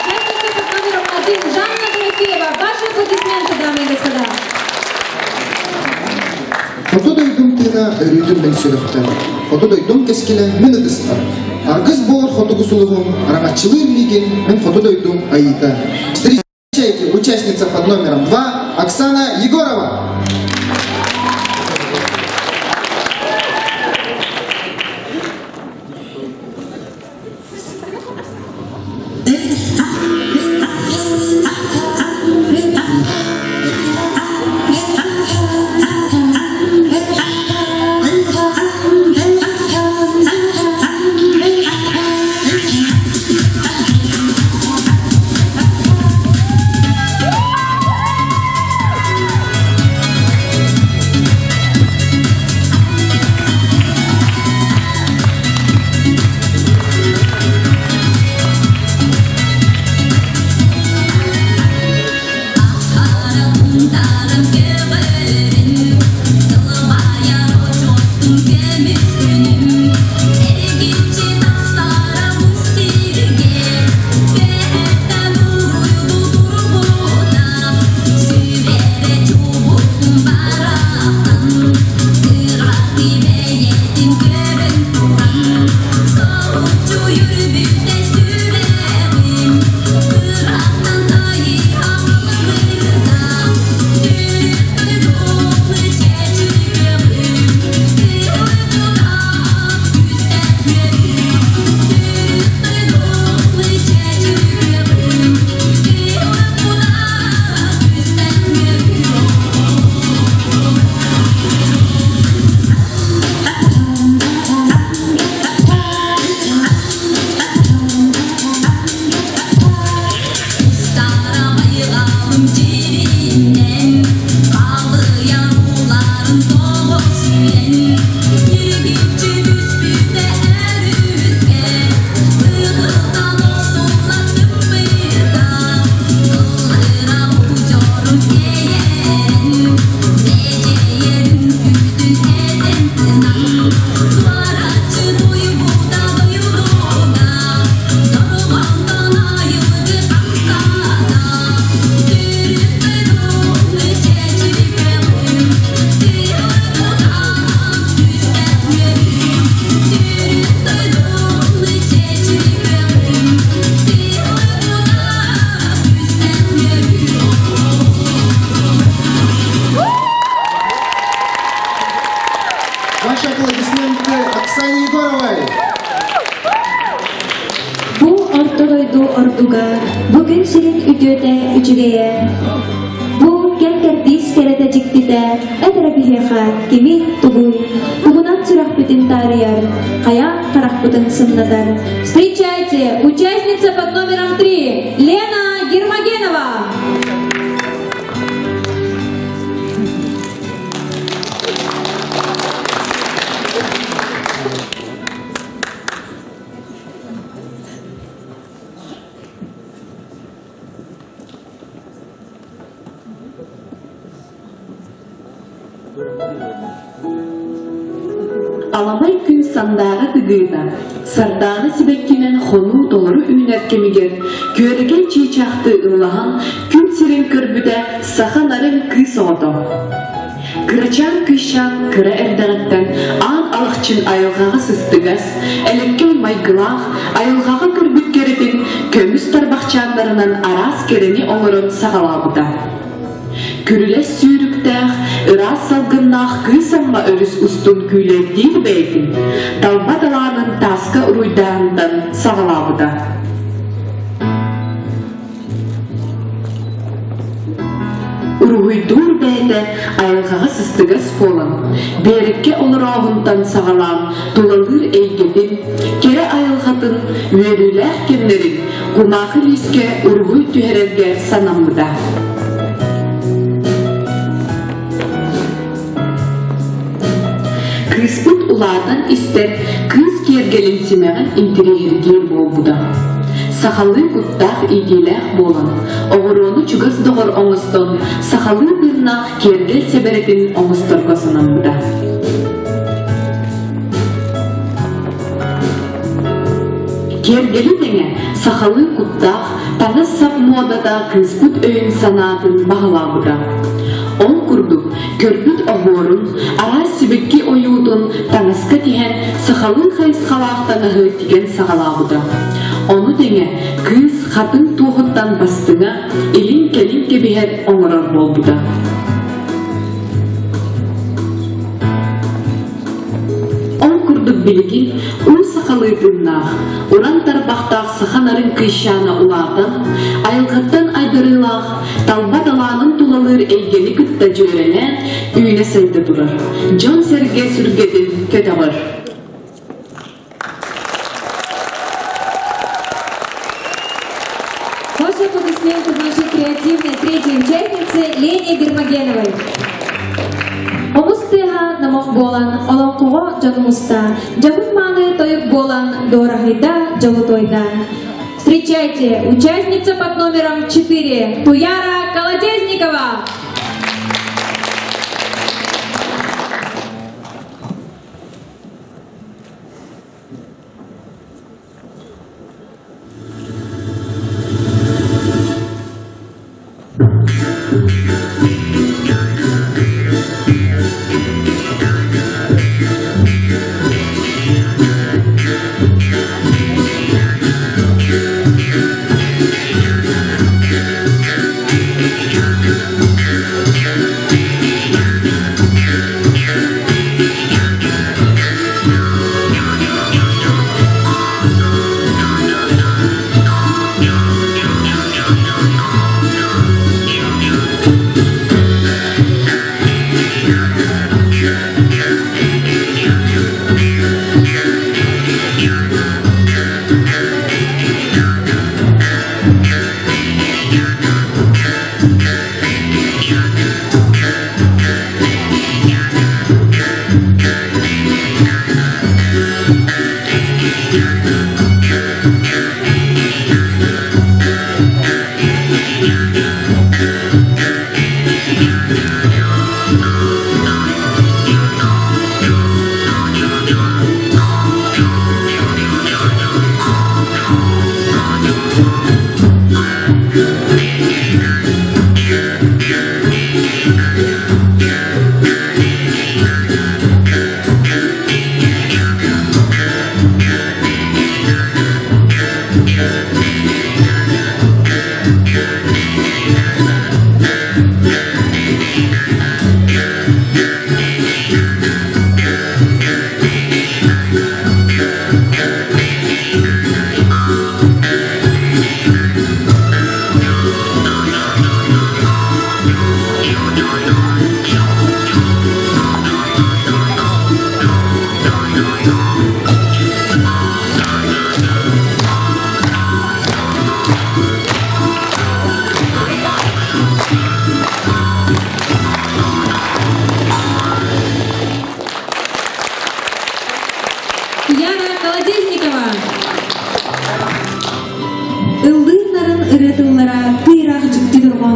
Участница под номером один Жанна Дорофеева. Ваши аплодисменты, дамы и господа. Хоту дойдум тыына өрүүтүн мин сүрэхтэр. Хоту дойдум кэскилэ мин ытыспар. Аргыс буолар хотугу сулуһум, араҥаччылыыр миигин мин хоту дойдум айыыта. Встречайте, участница под номером 2 Оксана Егорова. үчүгэйэ. Бу кэм кэрдиис кэрэтэ дьиктитэ, эт эрэ биһиэхэ кимий, тугуй, тугунан сүрэхпитин таарыйар, хайаан харахпытын сымнатар. Встречайте, участница под номером 3, Лена Гермогенова! Аламай күн сандаара тыгыыта, сардаана сибэккинэн хонуу толору үүнэр кэмигэр күөрэгэй чыычаахтыы ыллаһан күн сирин көрбүтэ саха нарын кыыс оҕото. Кырачаан кыысчаан кыра эрдэҕиттэн аан алахчын айылҕаҕа сыстыгас, элэккэй майгылаах, айылҕаҕа көрбүт кэрэтин көмүс тарбахчааннарынан араас кэрэни оҥорон саҕалаабыта. Күрүлэс сүүрүктээх, ыраас салгыннаах Кыыс Амма өрүс устун күүлэйдиир бэйэтин, талба талаанын тааска уруйдааһынтан саҕалаабыта. Уруһуйдуур бэйэтэ айылҕаҕа сыстыгас буолан, биэрэккэ олорооһунтан саҕалаан тулалыыр эйгэтин, кэрэ айылҕатын, үөрүүлээх кэмнэрин кумаахы лиискэ уруһуй түһэрэргэ санаммыта. Кыыспыт улаатан истэр кыыс киэргэлин симэҕин интэриэһиргиир буолбута. Сахалыы куттаах иитиилээх буолан, оҕуруону чугас доҕор оҥостон, сахалыы тыыннаах киэргэл сэбэрэтин оҥосторго санаммыта. Киэргэли тэҥэ сахалыы куттаах, таҥас-сап муодата кыыспыт өйүн-санаатын баһылаабыта. Ол курдук, көрбүт оһуорун, араас сибэкки ойуутун таҥаска тиһэн сахалыы хайысхалаах таҥаһы тигэн саҕалаабыта. Ону тэҥэ кыыс хатыҥ туоһуттан бастыҥа, илин-кэлин кэбиһэр оҥорор буолбута. Ол курдук билигин уу сахалыы тыыннаах, уран тарбахтаах саха нарын кыысчаана улаатан, айылҕаттан айдарыылаах, талба талаанын тулалыыр эйгэни кытта дьүөрэлээн үүнэ-сайда турар, дьон-сэргэ сүргэтин көтөҕөр. Ваши аплодисменты нашей креативной третьей участнице Лене Гермогеновой. Омус тыаһа номох буолан, олоҥхоҕо дьону муста, дьоһун мааны тойук буолан, дуораһыйда, дьолу туойда. Встречайте, участница под номером 4, Туяра Колодезникова!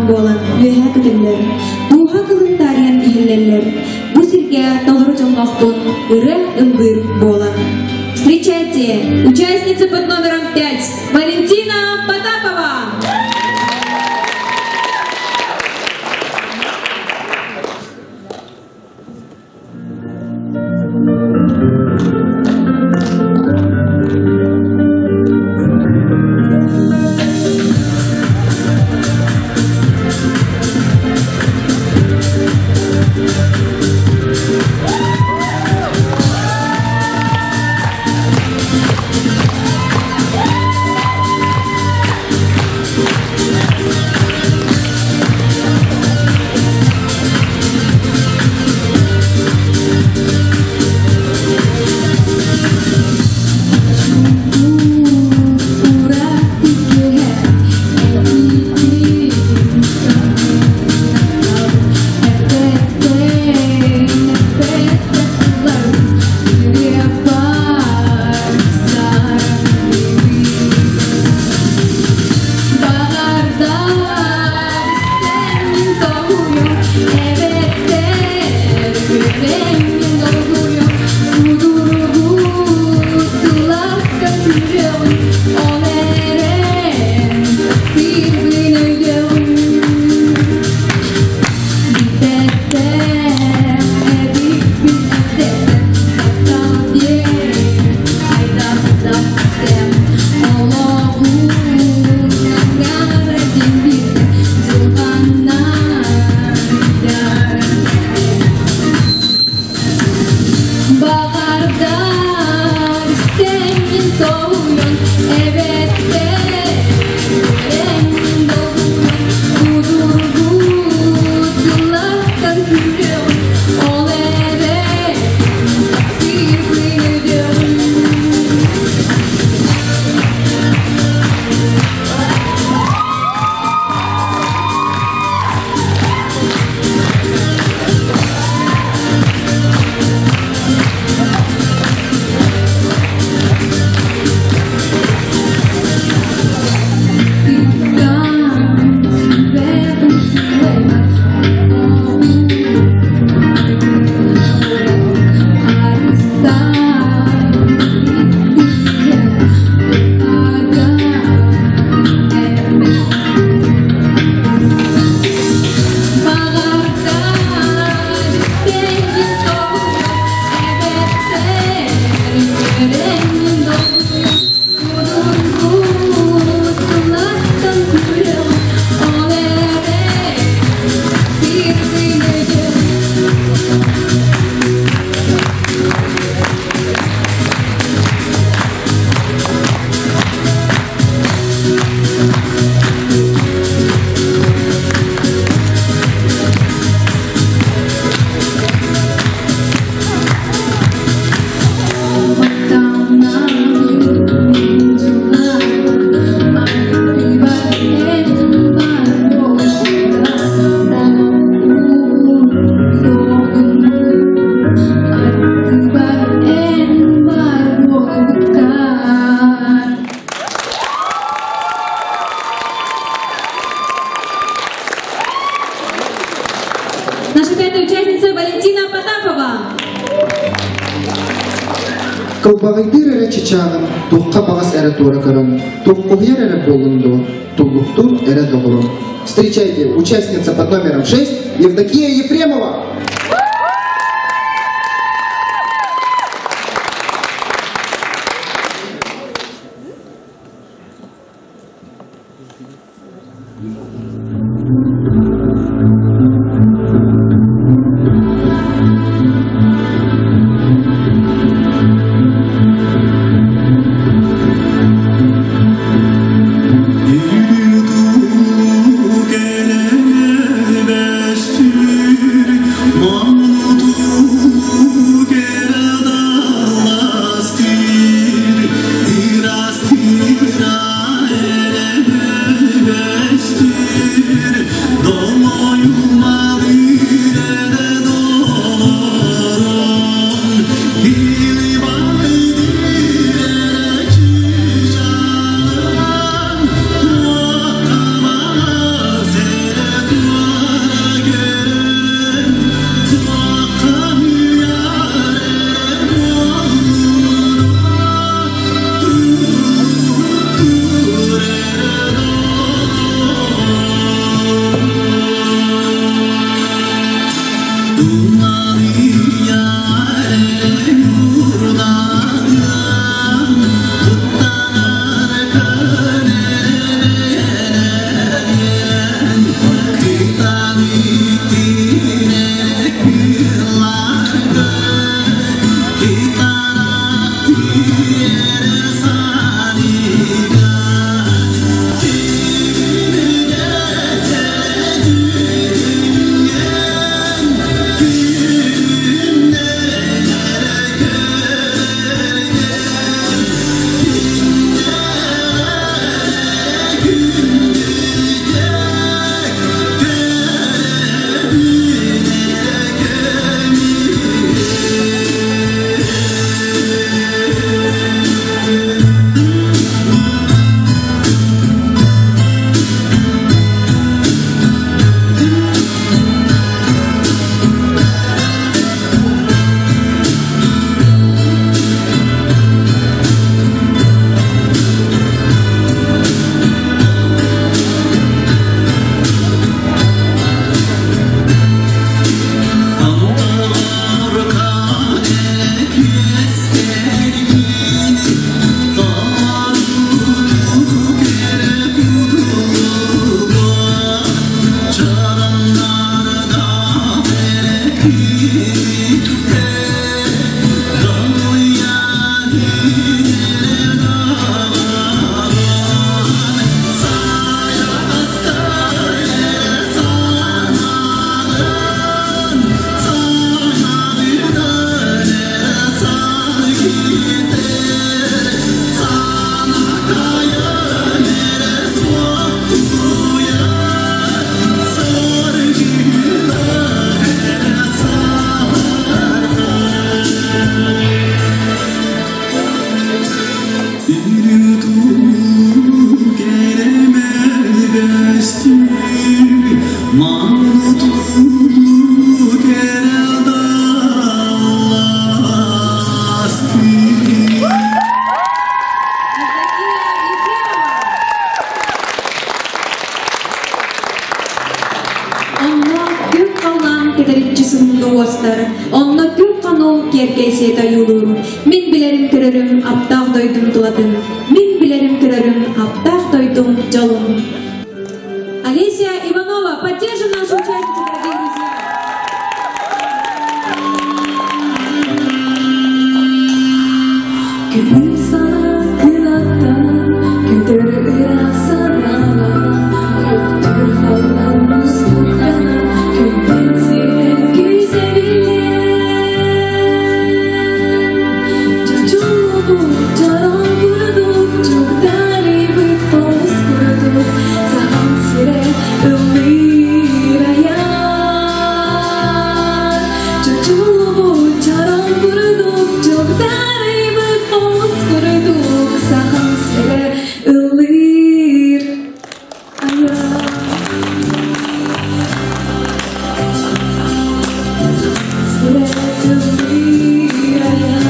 буолан үөһэ көтөллөр, дууһа кылын таарыйан иһиллэллэр. Бу сиргэ толору дьоллоохпун ырыа ыллыыр буолан. Встречайте, участница под номером 5 Валентина Потапова! Наша пятая участница Валентина Потапова. Кылбаҕайдыыр эрэ чычааҕын, туохха баҕас эрэ туора көрөн, туоххуһуйар эрэ буоллун дуо, туллуктуур эрэ доҕорун. Встречайте, участница под номером 6 Евдокия Ефремова! Онно күн халлаан кэтэриччи сымныы уостар, онно күн хонуу киэркэй сиэтэ ойуулуур. Мин билэрим көрөрүм аптаах дойдум тулатын, мин билэрим көрөрүм аптаах дойдум дьолун. Олеся Иванова, поддержим нашу участницу, дорогие друзья. Күнүм сана кынаттанан, көтөр ыраах санааланан, Күптүр халлаан мустуктанан, күнтэн сиртэн күүс эбиллэн. Чочуллубут чороҥ курдук, чугдарыйбыт хомус курдук, Сахам сирэ ыллыыр айар. Чочуллубут чороҥ курдук, чугдарыйбыт хомус курдук, Сахам сирэ ыллыыр айар. Сирэ ыллыыр айар.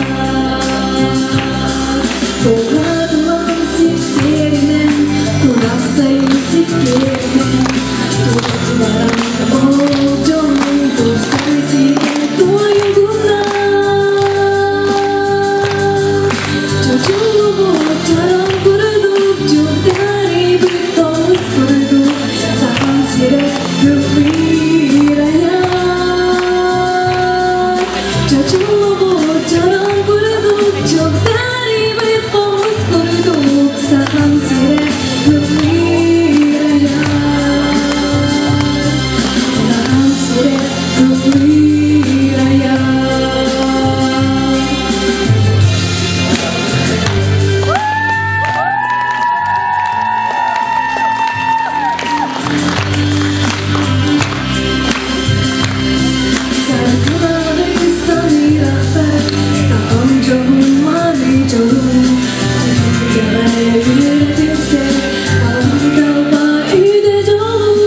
Туладылан сипсиэринэн, турасай сиккиэринэн, Тула-туларан ол дьонун тупсар сирэ туойугунан. Чочуллубут чороҥ курдук, чугдарыйбыт хомус курдук, Сахам сирэ ыллыыр айар. Чочуллубут чороҥ курдук, чугдарыйбыт хомус курдук, Сахам сирэ ыллыыр айар. Сахам сирэ ыллыыр айар. Саргылары саныырахтар, сахам дьоһун маны дьолун, Түһүлгэҕэ үөрэтимсэр, алын талба үдэ дьолун.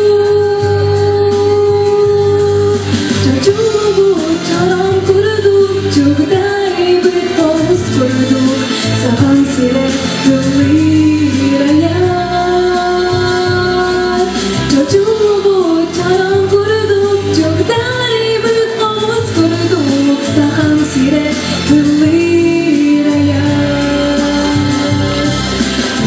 Чочуллубут чороҥ курдук, чугдарыйбыт хомус курдук, Сахам сирэ ыллыыр айар. Чочуллубут чороҥ курдук, чугдарыйбыт хомус курдук, Сахам сирэ ыллыыр айар.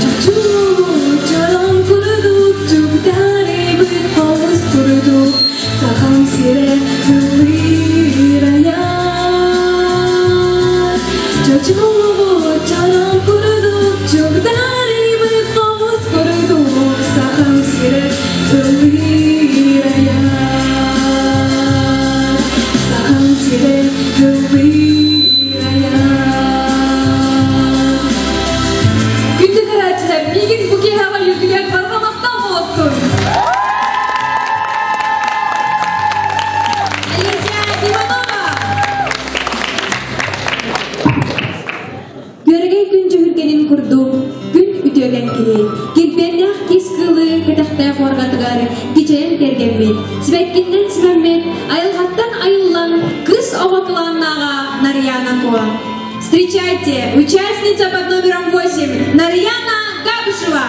Чочуллубут чороҥ курдук, чугдарыйбыт хомус курдук, Сахам сирэ ыллыыр айар. Чочуллубут чороҥ курдук, чугдарыйбыт хомус курдук, Сахам сирэ ыллыыр айар. Сахам сирэ ыллыыр айар. Күндү көрөөччүлэр, миигин бу киэһэҕэ үөрдүгэр барҕа махтал буолуохтун. Олеся Иванова! Күөрэгэй күн дьүһүргэнин курдук, күн үтүөкэн киһи, килбиэннээх кис кыылы кэтэхтээх уорҕатыгар кичэйэн кэргэммит, сибэккиннэн симэммит, айылҕаттан айыллан кыыс оҕо кылааннааҕа Нарьяна Куа. Встречайте, участница под номером 8 Нарьяна Габышева!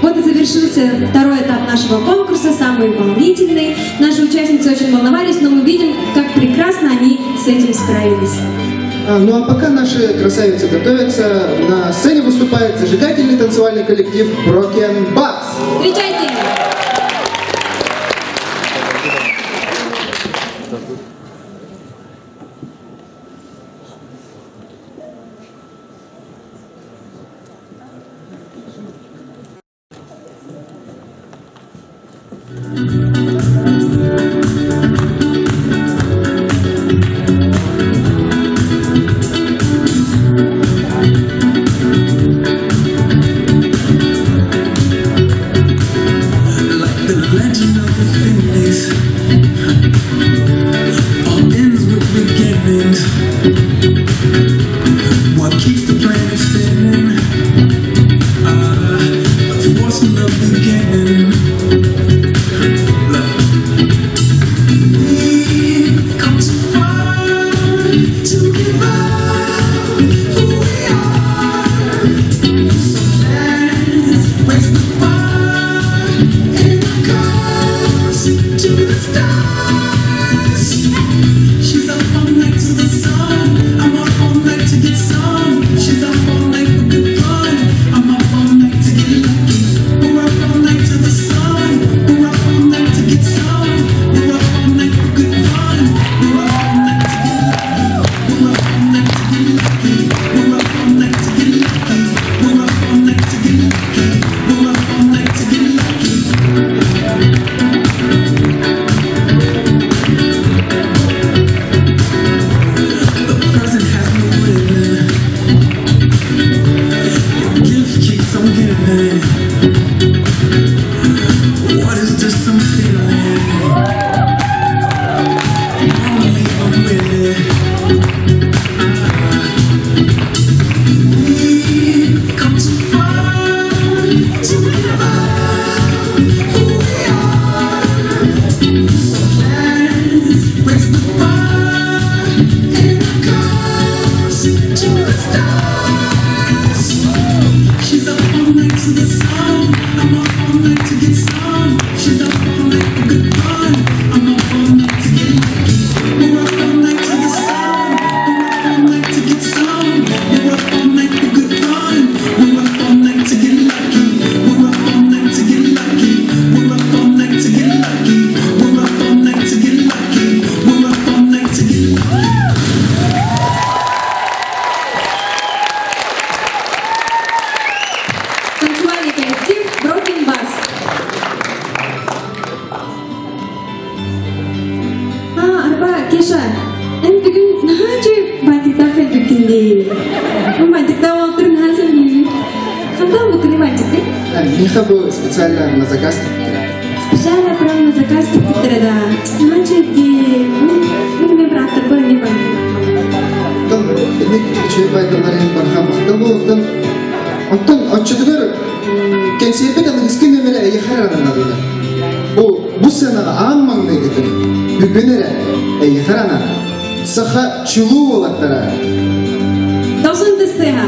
Вот и завершился второй этап нашего конкурса, самый волнительный. Наши участницы очень волновались, но мы видим, как прекрасно они с этим справились. Ну а пока наши красавицы готовятся, на сцене выступает зажигательный танцевальный коллектив Broken Bass. Встречайте! Like the legend of the phoenix, all ends with beginnings. What keeps the planet spinning? The force from the beginning. Look. We've come too far to give up who we are. So let's raise the bar and our cups to the stars. She's up all night to the sun. I'm up all night to get some. She's up all night for good fun. I'm up all night to get lucky. We're up all night to the sun. We're up all night to get some. We're up all night for good fun. We're up all night to get lucky. We're up all night to get lucky. We're up all night to get lucky. We're up all night to get lucky. We're up all night to get lucky. The present has me living. Your gift keeps on giving. What is this I'm feeling? Only I'm with it. We've come too far to give up who we are. So let's raise the bar and our cups to the stars. She's up all night to the sun. I'm up all night to get some. She's up all night for good fun. I'm up all night to get lucky. We're up all night to the sun. We're up all night to get some. We're up all night for good fun. We're up all night to get lucky. We're up all night to get lucky. We're up all night to get lucky. We're up all night to get lucky. We're up all night to get lucky. Танцевальный коллектив Broken Bass. А, арба, Кеша, эн бүгүн наһаа бантиктаах кэлбиккин дии. Бу бантиктаах уолаттары наһаа сөбүлүүбүн. Хантан бултуҥ бантикты? Миэхэ бу специально на заказ. Специально прям на заказ тиктэрэ да. Наһаа дии. Мин мен браттарбар не бантик. Оттон итинник үчүгэй байдалар иһин барҕа махтал буолуохтун. Оттон оччотугар кэнсиэрбит аныгыскы нүөмэрэ эйиэхэ ананар. Бу сценаҕа аан маҥнайгытын бүгүн эрэ эйиэхэ анаан саха чулуу уолаттара. Дохсун ытыс тыаһа.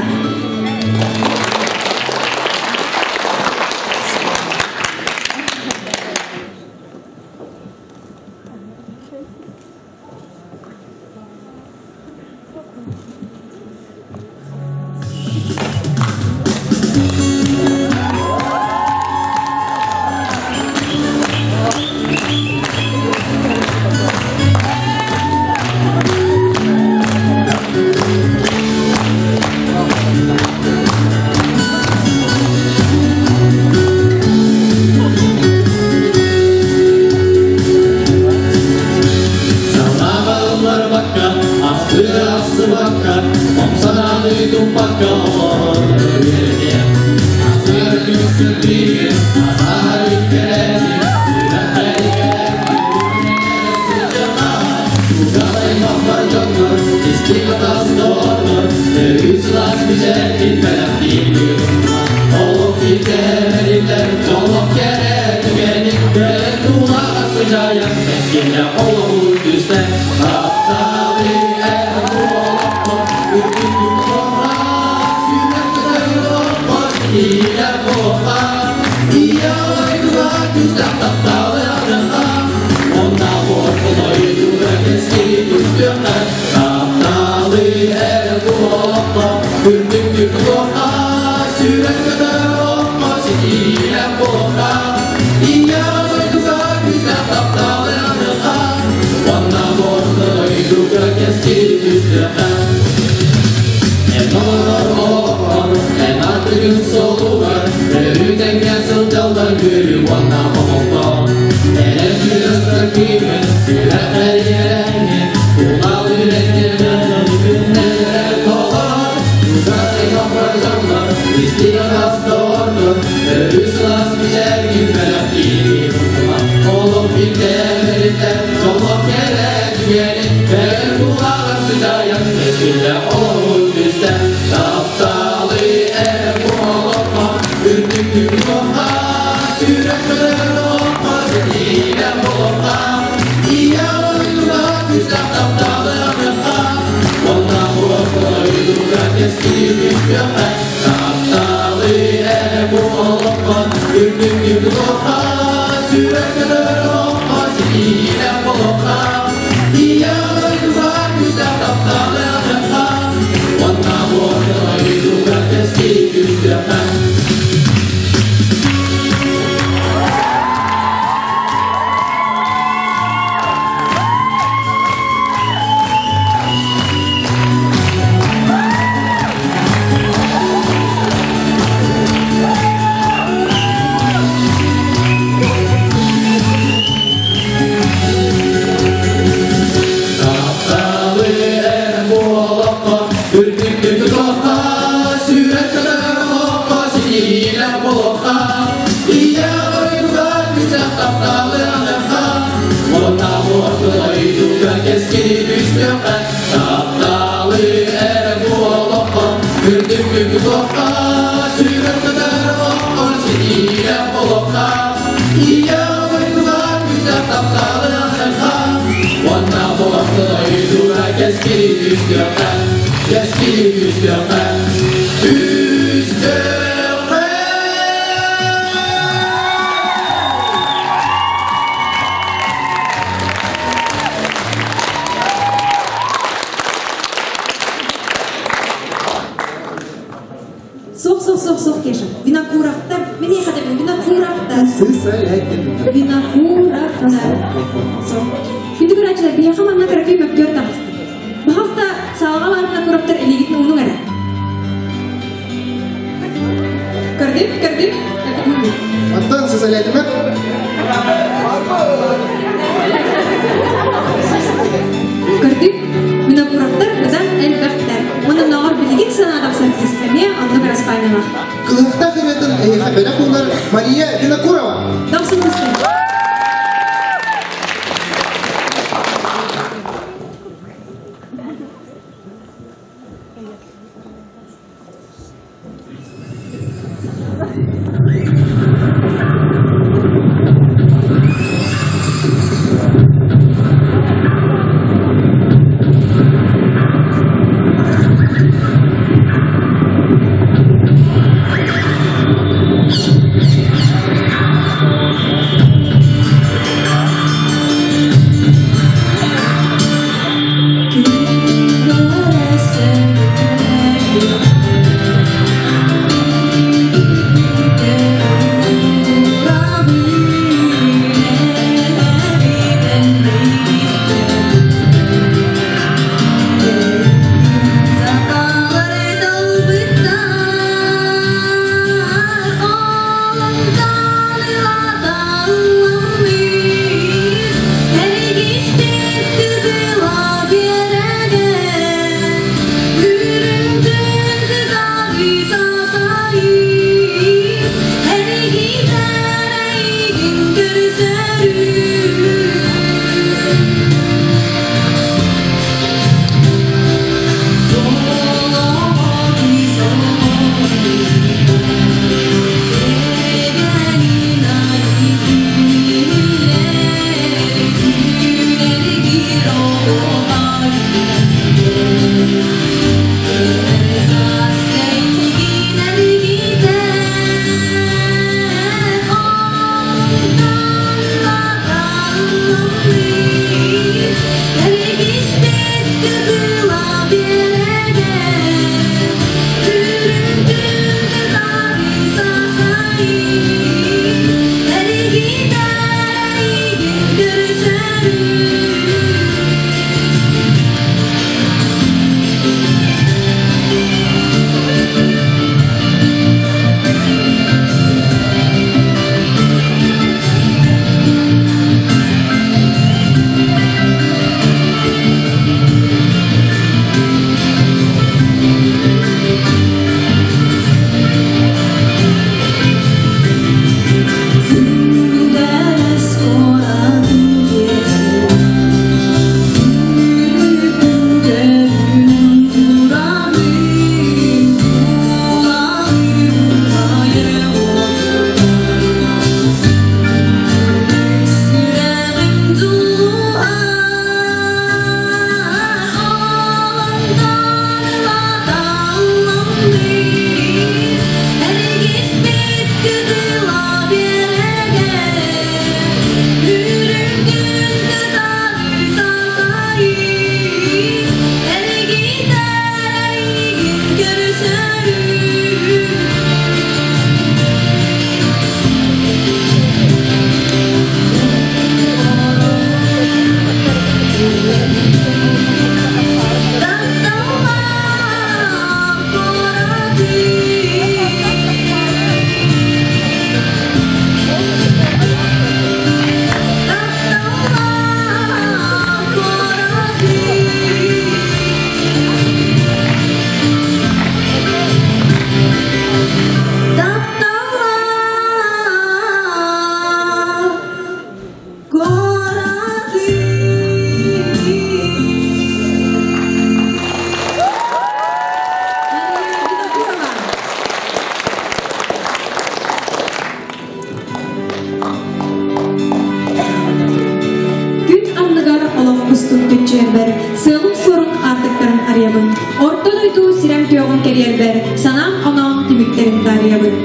кэрийэрбэр санаам оноом түмүктэрин таарыйабын.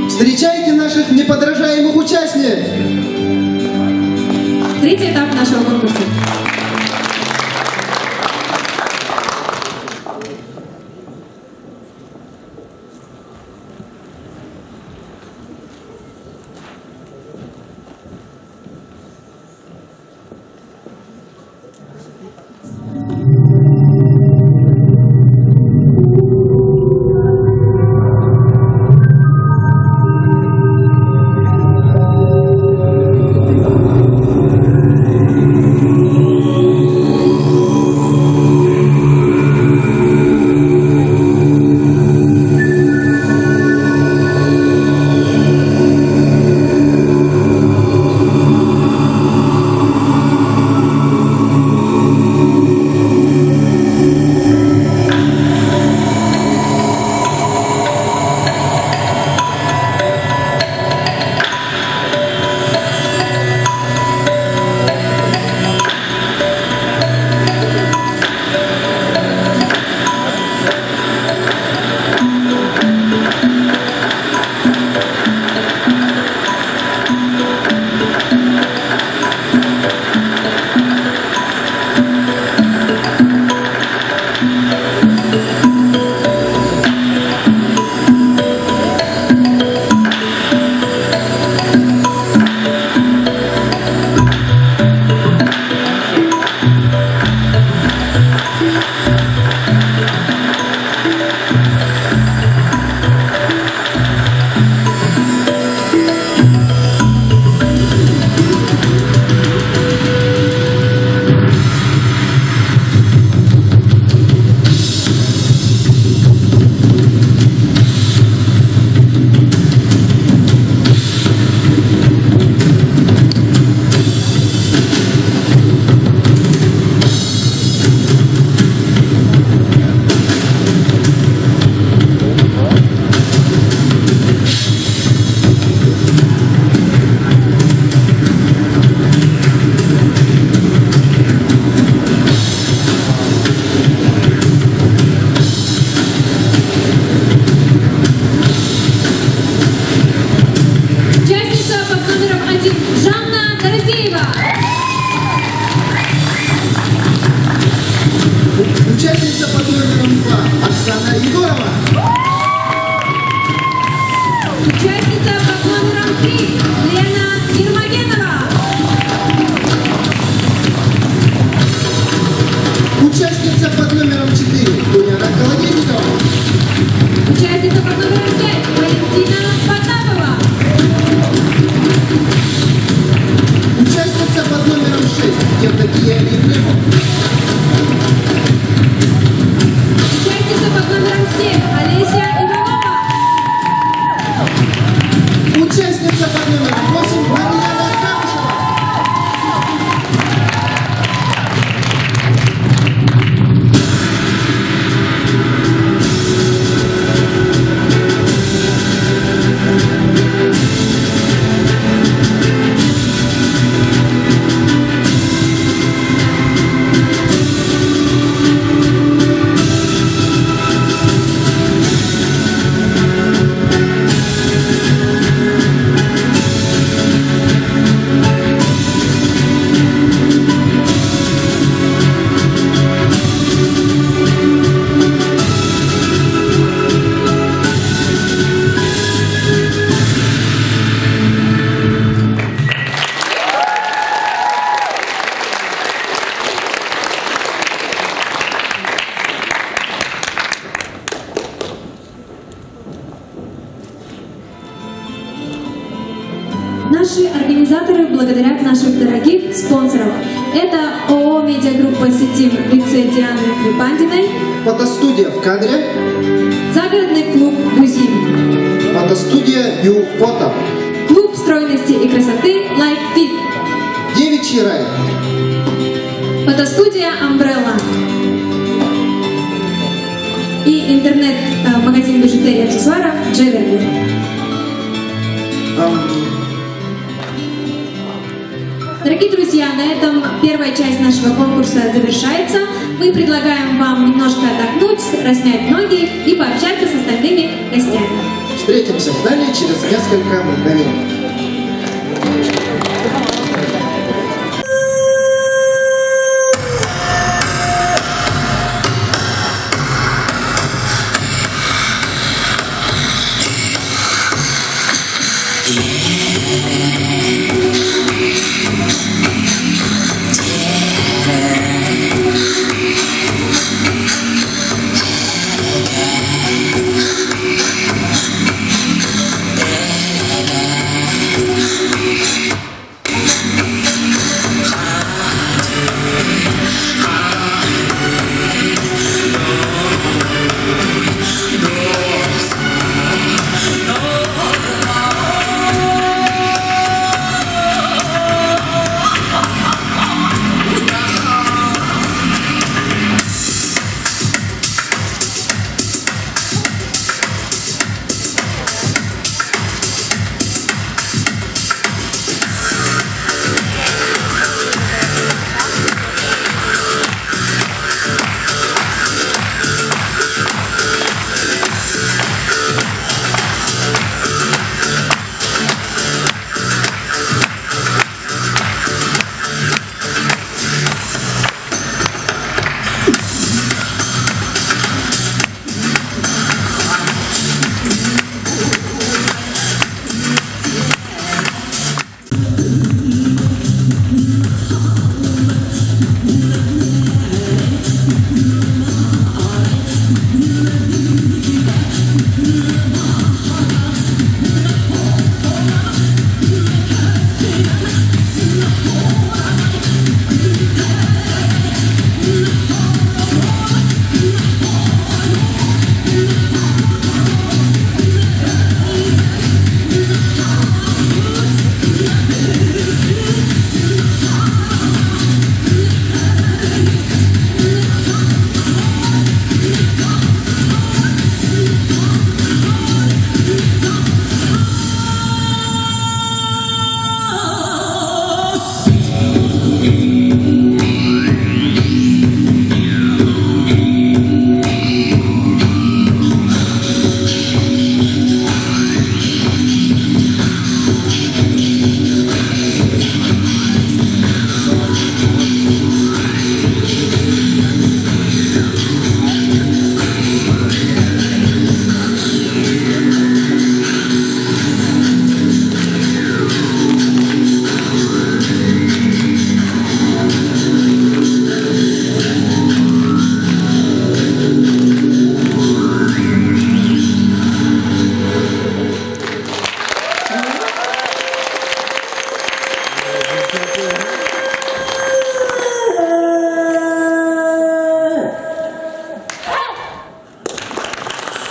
Встречайте наших неподражаемых участниц! Третий этап нашего конкурса. Участница под номером один Жанна Дорофеева. Участница под номером 2 Оксана Егорова. Участница под номером 3 Лена Ермогенова. Участница под номером 4 Ульяна Колодезникова. Участница под номером 5 Валентина Потапова. Участница под номером 6 Евдокия Ефремова. Участница под номером 7 Олеся Иванова. Участница под номером 8 Марьяна Камышева. Наши организаторы благодарят наших дорогих спонсоров. Это ООО «Медиагруппа Сетим» в лице Дианы Клепандиной, Фотостудия в кадре. Загородный клуб «Бузим», Фотостудия Ю Фото. Клуб стройности и красоты «Лайф Фит», Девичий рай. Фотостудия «Амбрелла» и интернет-магазин бижутерии и аксессуаров «Джеверли». Дорогие Дорогие друзья, на этом первая часть нашего конкурса завершается. Мы предлагаем вам немножко отдохнуть, размять ноги и пообщаться с остальными гостями. Встретимся в зале через несколько мгновений.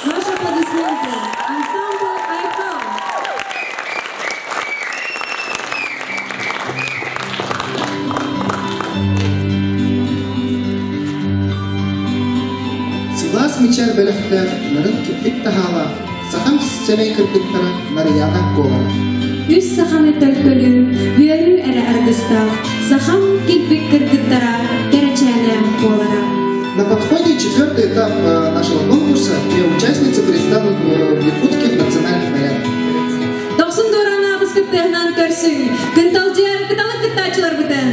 Ваши аплодисменты. Ансамбль «Айкал». Сылаас мичээр бэлэхтээх нарын килбик таһаалаах сахам сэмэй кыргыттара Нарыйаана Куолара. Үс саханы төлкөлүү, үөрүү эрэ аргыстаах, сахам килбик кыргыттара Кэрэчээнэ Куолара. На подходе четвертый этап нашего конкурса, где участницы предстанут в якутских национальных нарядах. Дохсун дуорааны ытыскыт тыаһынан көрсүҥ, кынталдьыйар кыталык кыттааччыларбытын.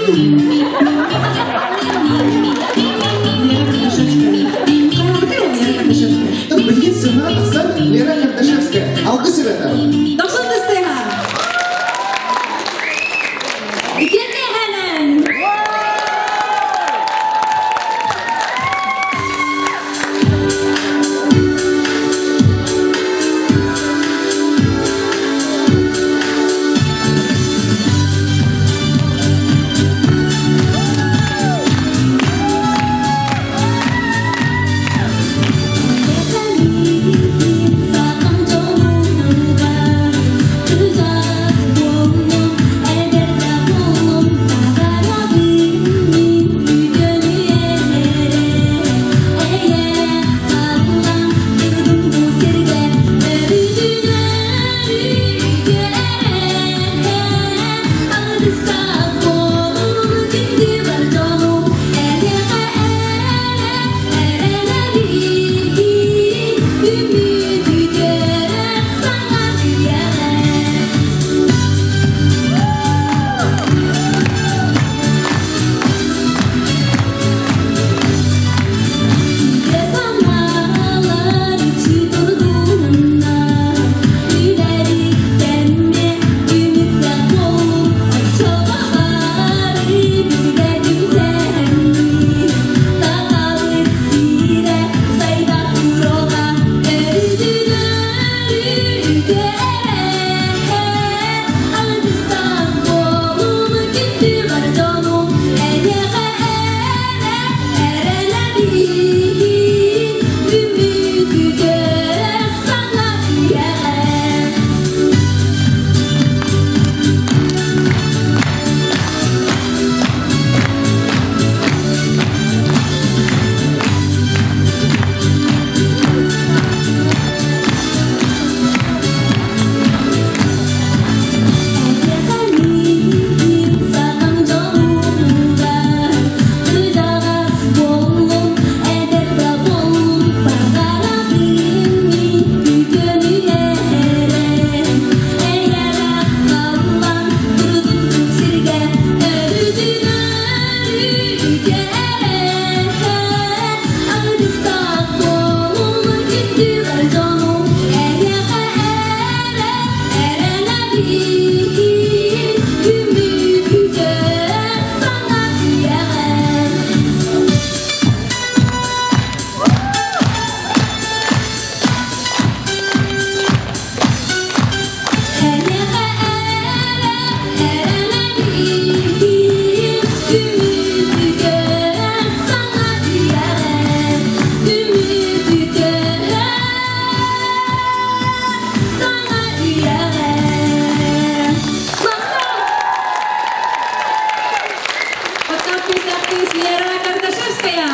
Лера Кардашевская. Лера Кардашевская. Билигин сыанаҕа тахсар Лера Кардашевская. Алгыс ырыата. Дохсун ытыс тыаһа. Үтүө киэһэнэн! Лера Кардашевская.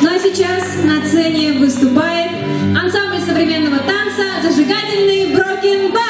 Ну а сейчас на сцене выступает ансамбль современного танца «Зажигательный Брокен Бас».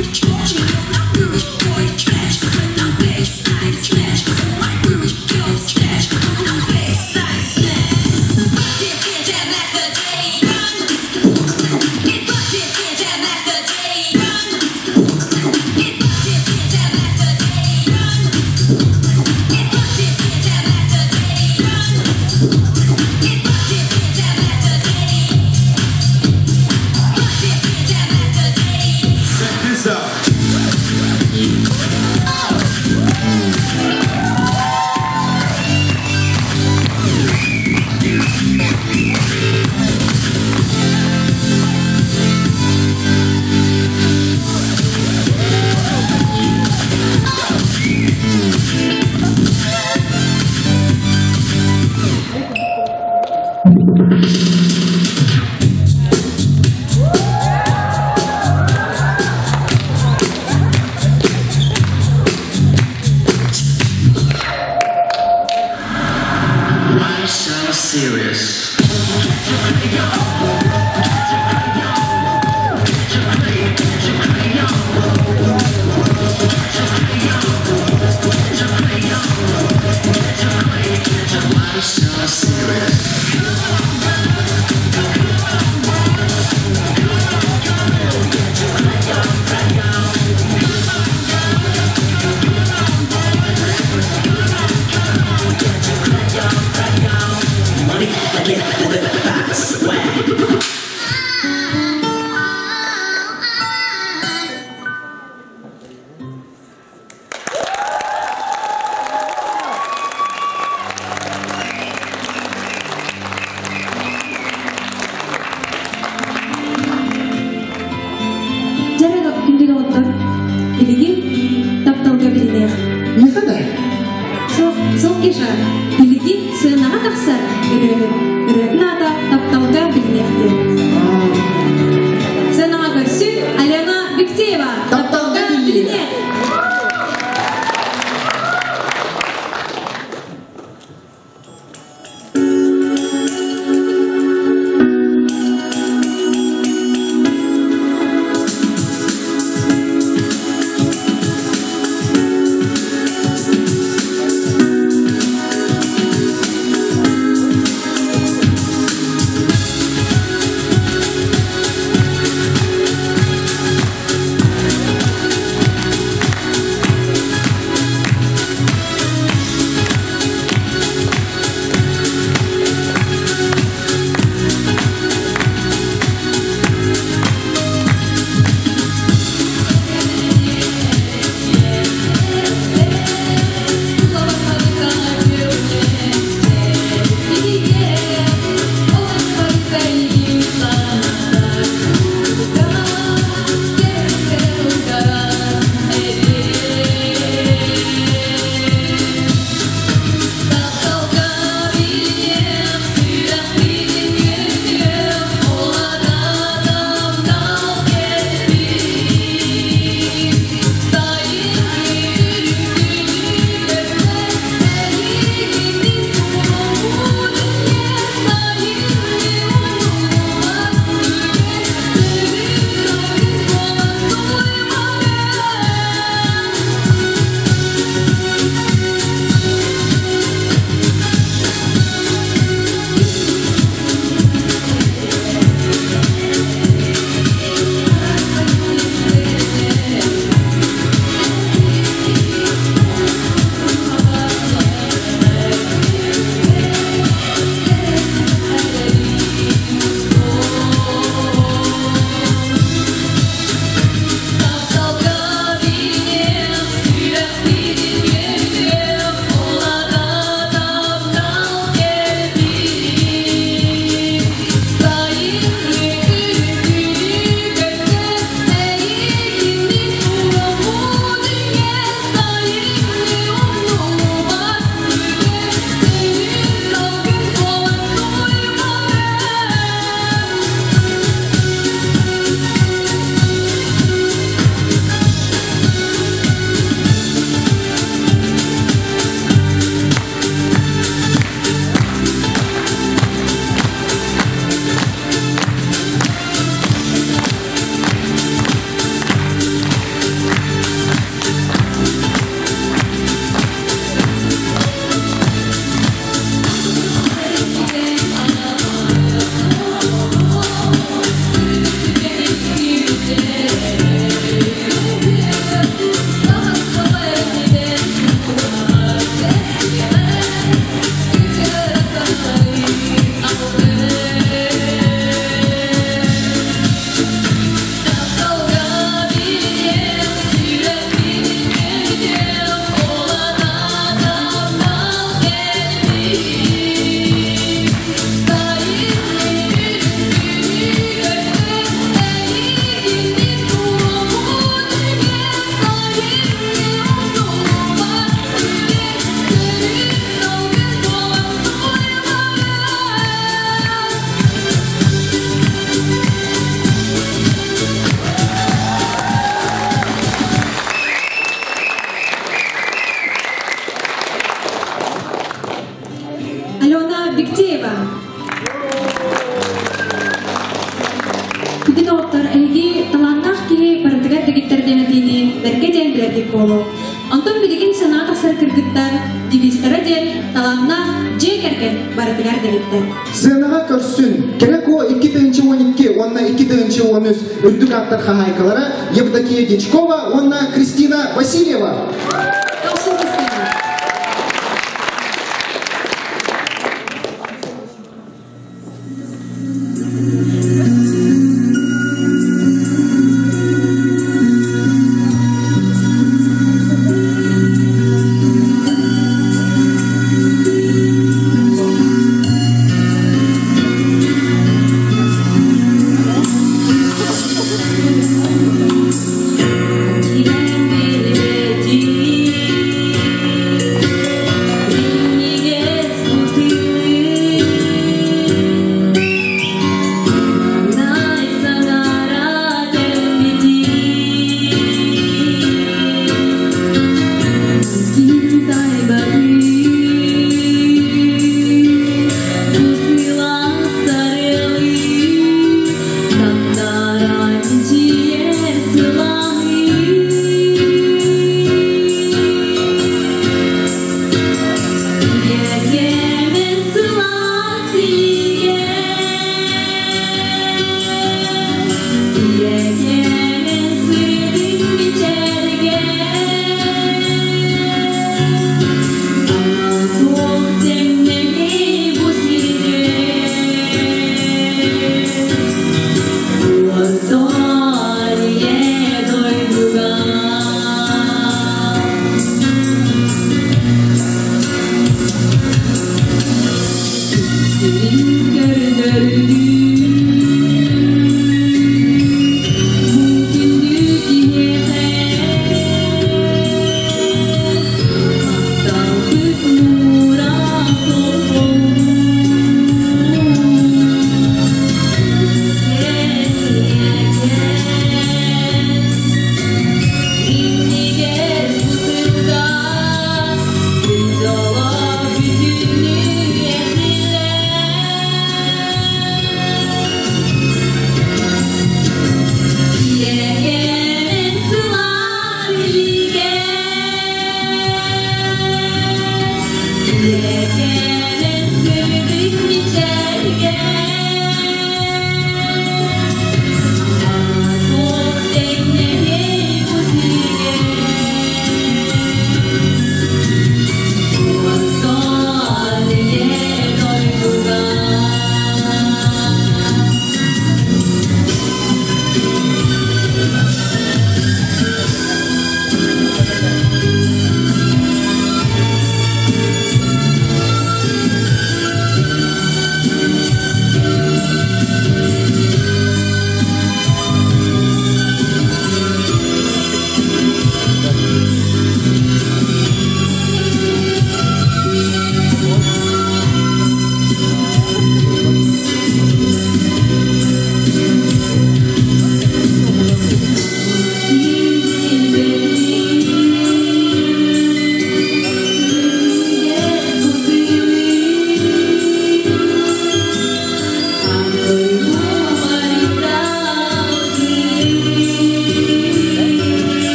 You Дьэ эрэ күндү доҕоттор, билигин тапталга билиниэх. Миэхэ да? Суох, суох Кеша, билигин сыанаҕа тахсар ырыаһыт. Ырыатын аата тапталга билиниэх диэн. Сыанаҕа көрсүн Алена Бектеева. Тапталга билиниэх. Алена Бектеева. Күндү доҕоттор, эһиги талааннаах киһи барытыгар дэгиттэр диэн этиини бэркэ диэн билэргит буолуо. Онтон билигин санаа тахсар кыргыттар девизтара диэн талааннаах дьиэ кэргэн барытыгар дэгиттэр. Сыанаҕа көрсүн, Кэрэ Куо 2012 уонна 2013 үрдүк ааттар хаһаайкалара Евдокия Дьячкова уонна Кристина Васильева. Дохсун Кристина.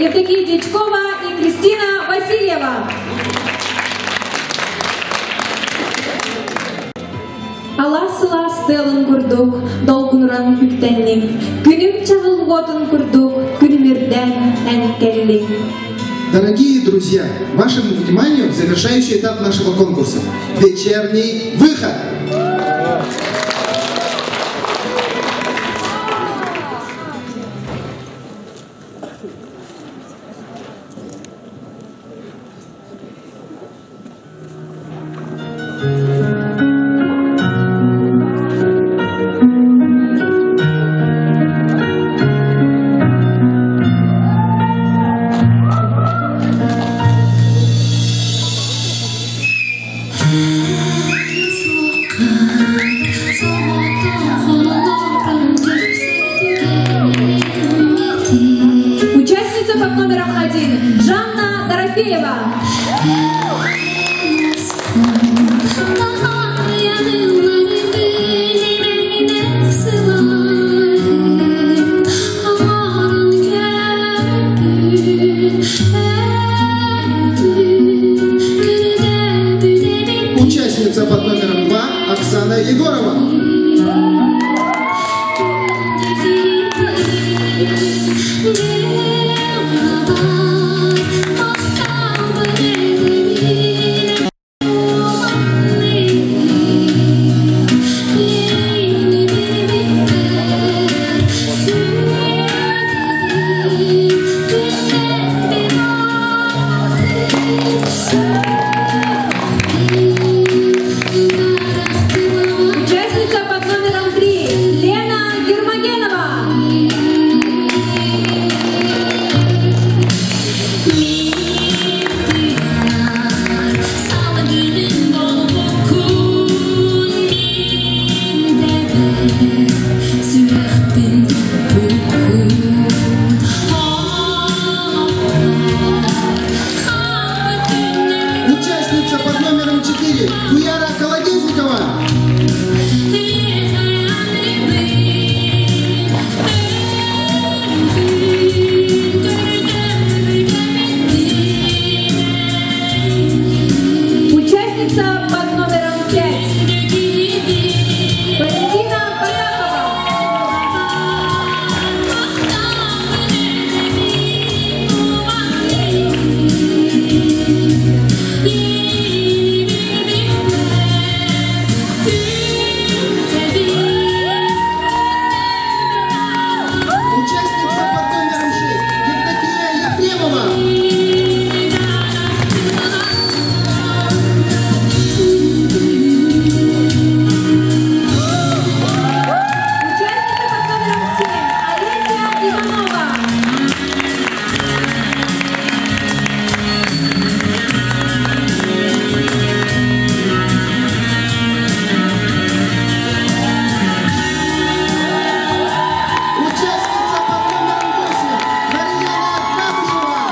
Евдокия Дьячкова и Кристина Васильева. Алаас сылаас тыалын курдук долгунуран үктэнниҥ, күнүм чаҕыл уотун курдук күлүмүрдээн эн кэллиҥ. Дорогие друзья, вашему вниманию завершающий этап нашего конкурса. Вечерний выход! Участница под номером 1 Жанна Дорофеева. Участница под номером 2 Оксана Егорова. Участница под номером 3 Лена Ермогенова. Участница под номером 4 Туяра Колодезникова. Участница под номером 5 Валентина Потапова. Участница под номером 6 Евдокия Ефремова. Участница под номером 7 Олеся Иванова. Участница под номером 8 Марьяна Габышева.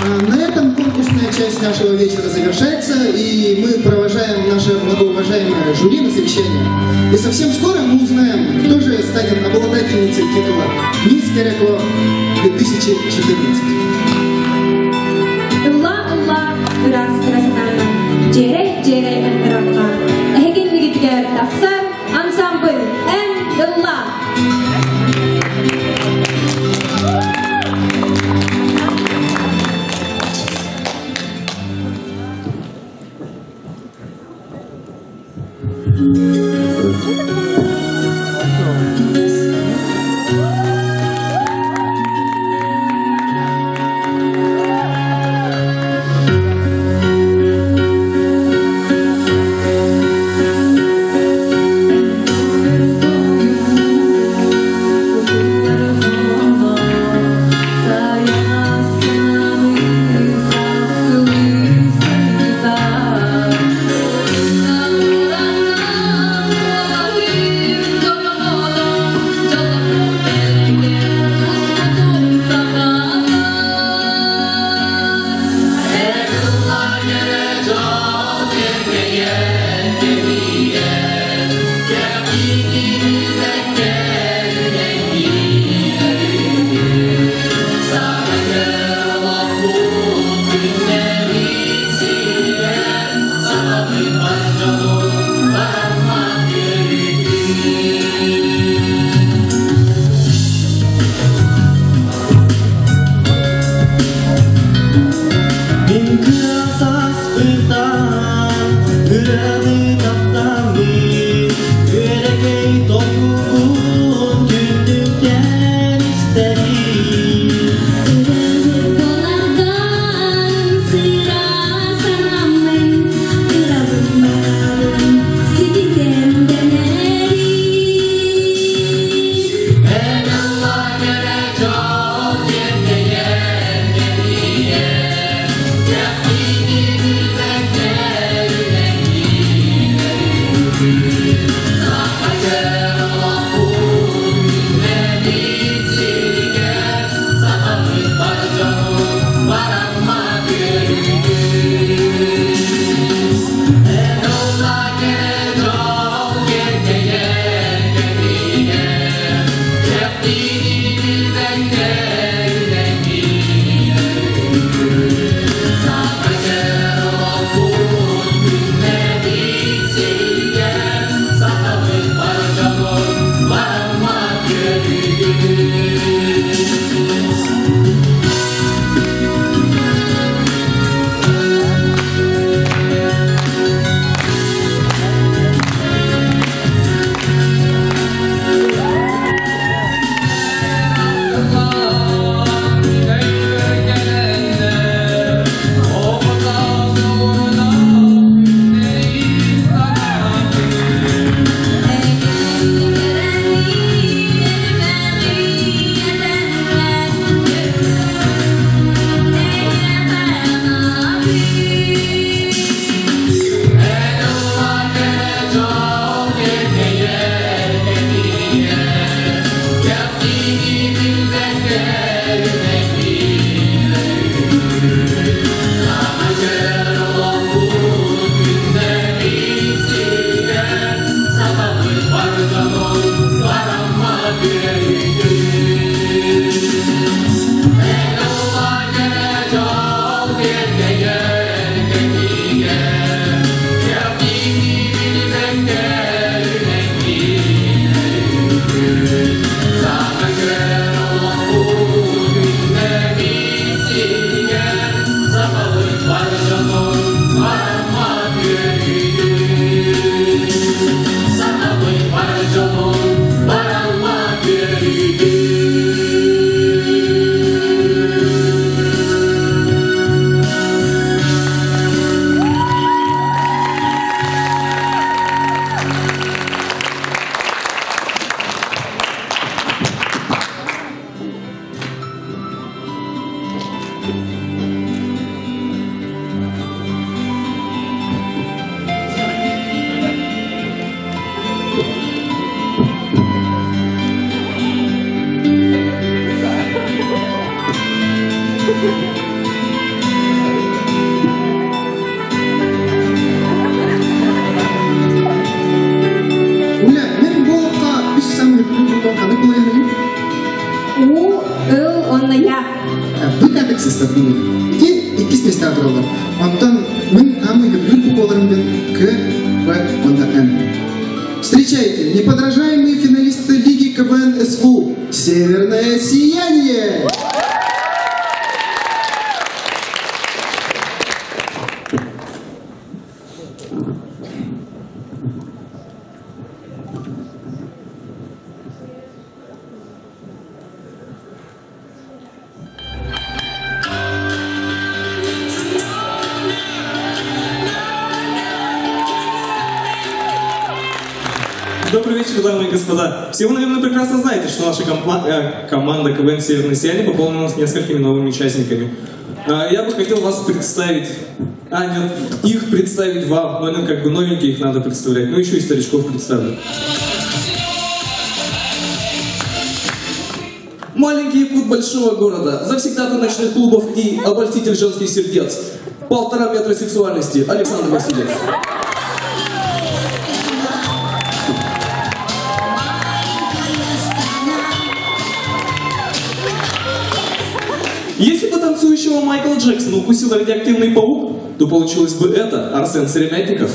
На этом конкурсная часть нашего вечера завершается, и мы провожаем наше многоуважаемое жюри на совещание. И совсем скоро мы узнаем, кто же станет обладательницей титула «Мисс Коряко 2014». Ылла ылла ыраас кырасынаанан, дьиэрэй дьиэрэй ынтырахха. Эһигиннигитигэр тахсар ансамбль Эн ылла! таксистарбын. Ити иккис миэстэҕэ тураллар. Онтон мин хаамай сөбүлүүр букваларым диэн К, В уонна М. Встречайте, неподражаемые финалисты Лиги КВН СУ «Северное сияние». Добрый вечер, дамы и господа. Все вы, наверное, прекрасно знаете, что наша команда КВН «Северное сияние» пополнилась несколькими новыми участниками. Я бы хотел вас представить... А, нет, их представить вам. Но они как бы новенькие, их надо представлять. Ну, еще и старичков представлю. Маленький якут большого города, завсегдатый ночных клубов и обольститель женских сердец. 1,5 метра сексуальности. Александр Васильев. Если бы танцующего Майкла Джексона укусил радиоактивный паук, то получилось бы это, Арсен Сыромятников.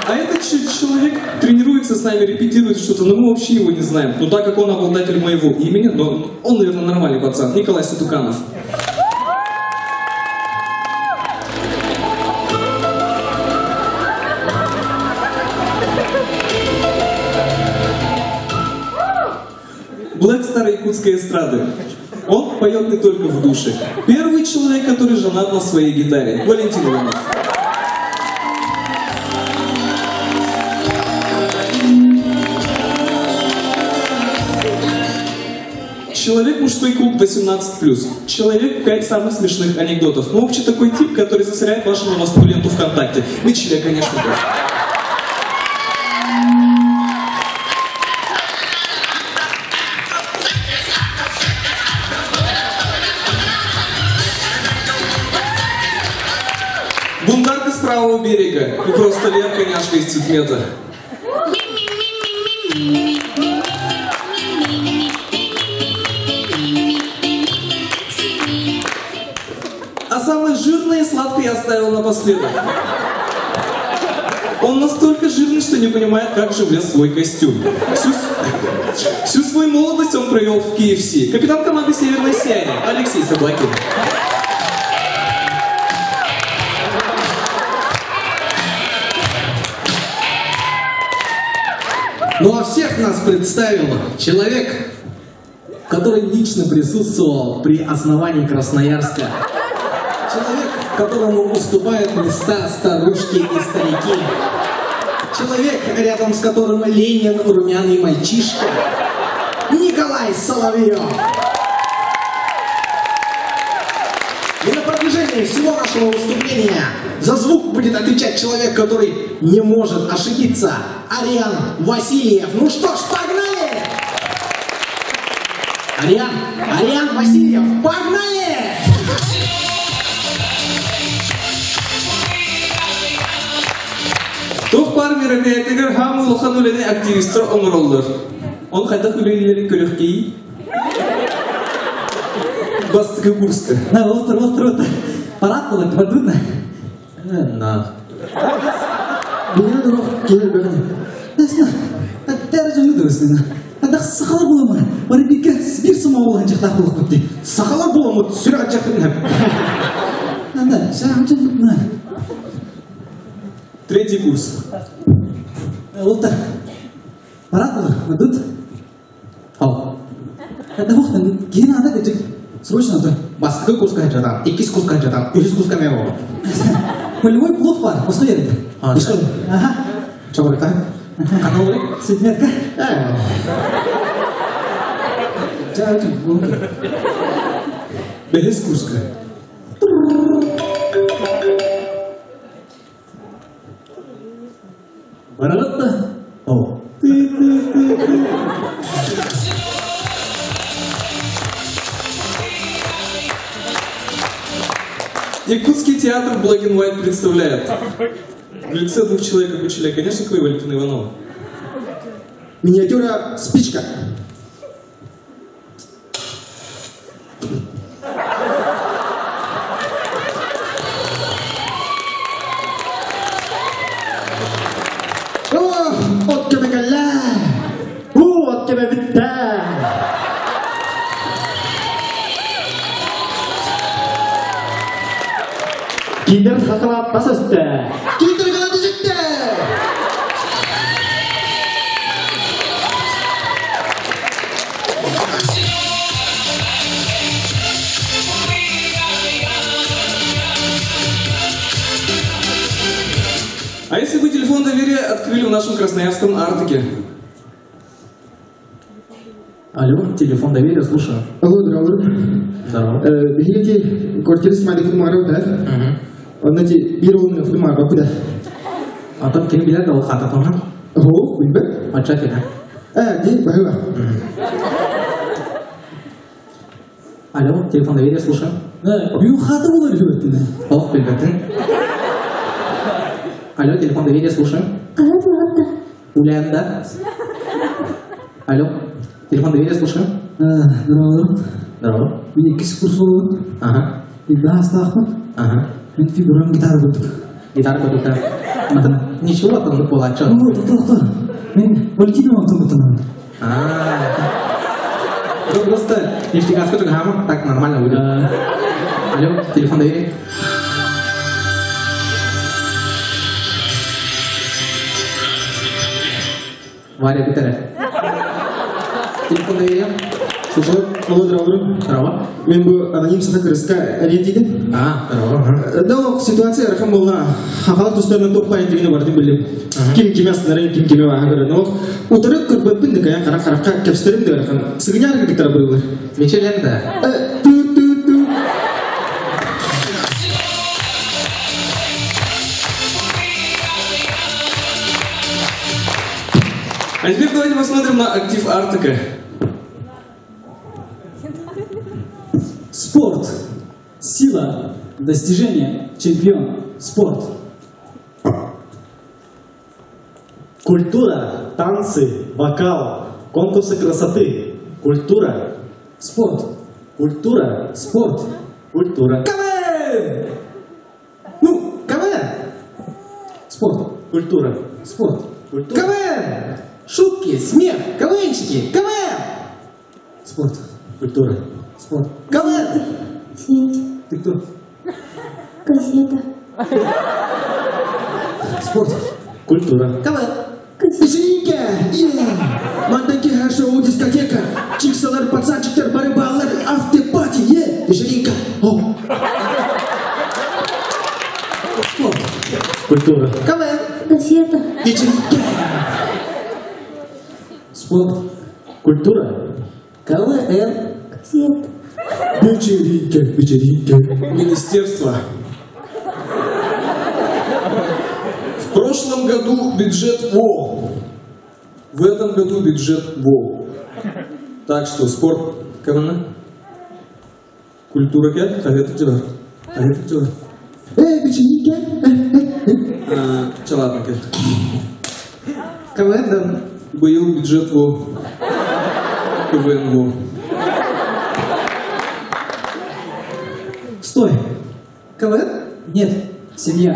А этот человек тренируется с нами, репетирует что-то, но мы вообще его не знаем. Но так как он обладатель моего имени, но он, наверное, нормальный пацан, Николай Сатуканов. Блэк Стар якутской эстрады. Он поет не только в душе. Первый человек, который женат на своей гитаре. Валентин Иванов. Человек мужской клуб 18+. Человек 5 самых смешных анекдотов. Ну, вообще такой тип, который засоряет вашу новостную ленту ВКонтакте. Мичеля, конечно, тоже. Бунтарка с правого берега. И просто Лерка няшка из цветмета. А самое жирное и сладкое я оставил напоследок. Он настолько жирный, что не понимает, как же влез в свой костюм. Всю свою молодость он провел в KFC. Капитан команды «Северное сияние» Алексей Саблакин. Ну а всех нас представил человек, который лично присутствовал при основании Красноярска. Человек, которому уступают места старушки и старики. Человек, рядом с которым Ленин румяный мальчишка. Николай Соловьев. И на протяжении всего нашего выступления за звук будет отвечать человек, который не может ошибиться. Ариан Васильев. Ну что ж, погнали! Ариан, Ариан Васильев, погнали! Тух пар мероприятиегар хаамы улахан үлэни активистар оҥороллор. Он хайдах үлэлииллэрин көрүөхкэй. Бастакы курска. На, отыр, отыр, отыр. Парад болады, бардудна. На. Меня дорог келер бөгін. Нәсіна, тәрі жөні дұрысына. Андақ сақалар боламын. Бары бекке бір сома болған жақтақ болып көпті. Сақалар боламын, сүрі ат жақтың. Анда, жан мына. Третий курс. Отыр. Парад болады, бардуд. Ау. Когда боқтан, кейін анда кечек. Срочно отыр. Бастакы курска жатам, иккис курска жатам, үһүс курска мен болом. Полевой плов бар, босқа ерді. Ага. Чабырыкта. Қана олай? Цветметка. Бэһис курска. Баралатта. О. Якутский театр Black and White представляет в лице двух человек обучили Конешникова и Валентина Иванова. Миниатюра «Спичка». О, от кеме кэллэ! Уу, от кеме бүттэ! Киндер хакалаат бас өстө! Киндер калаты житте! А если бы телефон доверия открыли в нашем красноярском Артеке? Алло, телефон доверия, слушаю. Алло, здорово. Здорово. Биһиги квартира снимали футмары, да? Онно ти биир уолун футмары куда? Антон кини билэр да ол хата тоҥа? Оо, билбэт. Оччо кини. Э, ди, баһыба. Алло, телефон доверия, слушаю. Бүү хата болар үһү Ох, билбэтин. Алло, телефон доверия, слушаю. Хаһыат улаатта. Улян, да? Алло, телефон доверия, слушаю. Здорово. Здорово. Мин иккис курс буолабын. Ага. Илбэһ астаахпын. Ага. Мин фигурам гитара курдук. Гитара курдук, да. Атын, ничего, атын буолааччы. Ну, тоқтоо, Мин Валентина Антоновна. А. Ну, просто нефтегазка тугама, так нормально будет. Алло, телефон доверия. Варя, бүтэрэ. Телефон доверия. Слушаю. Алло, здорово. Здорово. Мин бу аноним саха кырыска эрийдим. А, здорово. Да, ситуация ыарахан буолла. Хахалар тустарынан туох баайын тигини бардым билим. Ким кими астынарын, ким кими бааһа көрөр. Но утары көрбөппүн да кайан харах харахха кэпсэтэрим да ыарахан. Сыгыньар кыргыттара бырылар. Мечелен да. Ту ту ту. А теперь давайте посмотрим на актив Артека. Спорт. Сила. Достижение. Чемпион. Спорт. Культура, танцы, вокал, конкурсы красоты. Культура. Спорт. Культура. Спорт. Культура. КВН! Ну, КВН! Спорт. Культура. Спорт. Культура. КВН! Шутки, смех, КВНщики, КВН! Спорт. Культура. Спорт. КВН! Сеть. Ты кто? Газета. Спорт. Культура. КВН! Вечеринка! Е! Мантаки шоу дискотека! Чиксалар, пацанчиктар, бары-баллар, автопати! Е! Вечеринка! О! Спорт. Культура. КВН! Газета. Вечеринка! Спорт. Культура. КВН. Газета. Вечеринка, вечеринка. Министерство. В прошлом году бюджет ВО. В этом году бюджет ВО. Так что спорт КВН. Культура 5, хаһыат дьылар. Хаһыат дьылар. Э, вечеринка! Чэ ладно, кэл. КВН, да. Быйыл бюджет ВО. КВН ВО. Стой. КВН? Нет. Семья.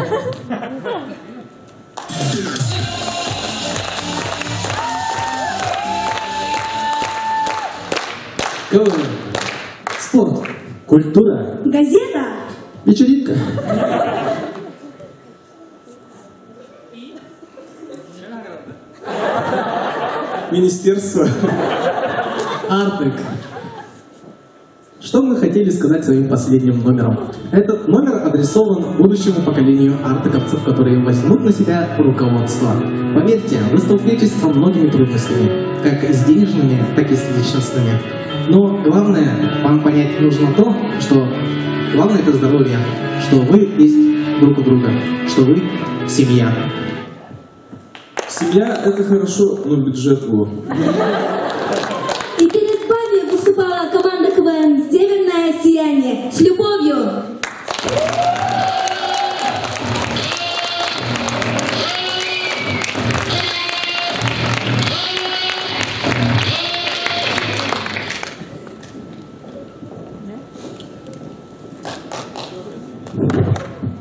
КВН. Спорт. Культура. Газета. Вечеринка. Министерство. Артек. Что мы хотели сказать своим последним номером? Этот номер адресован будущему поколению артековцев, которые возьмут на себя руководство. Поверьте, вы столкнетесь со многими трудностями, как с денежными, так и с личностными. Но главное, вам понять нужно то, что главное это здоровье, что вы есть друг у друга, что вы семья. Семья это хорошо, но бюджет ВО. И перед вами выступала команда КВН «Северное сияние». С любовью!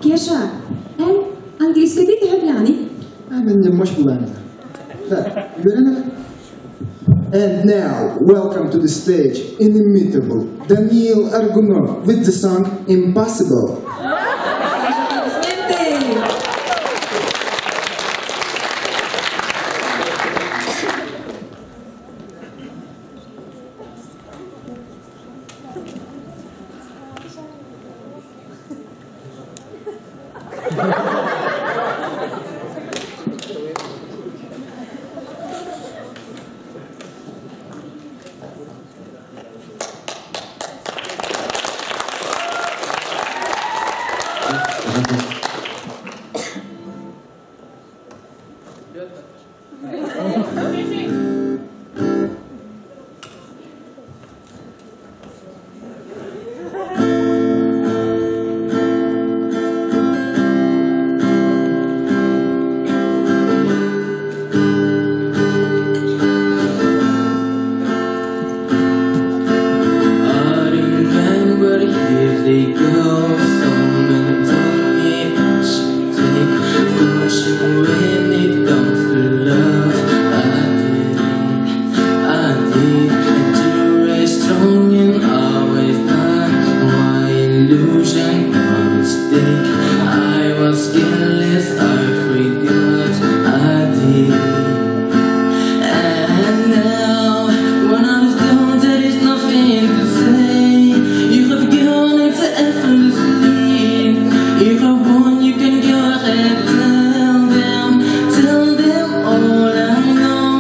Кеша, эн английскайдыы төһө билэҕиний? Мен не мощь была. Да, уверена? And now, welcome to the stage, inimitable Daniil Argunov with the song Impossible. Аплодисменты! I remember years ago, someone told me I should take caution when it comes to love. I did, I did, and you were strong and always not my illusion, my mistake. I was careless, I forgot, I did. And now, when I'm gone, there is nothing to say. You have gone and so effortlessly. You have won, you can go ahead. Tell them all I know.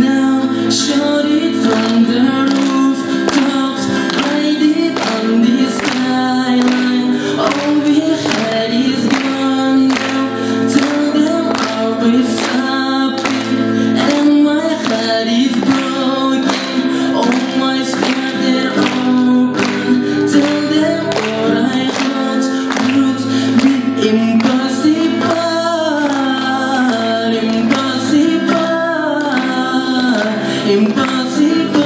Now, shout it from the rooftops, write it on the skyline. All we had is gone now. Tell them I was happy. And my heart is broken. All my scars are open. Tell them what I thought would be impossible. Impossible. Impossible.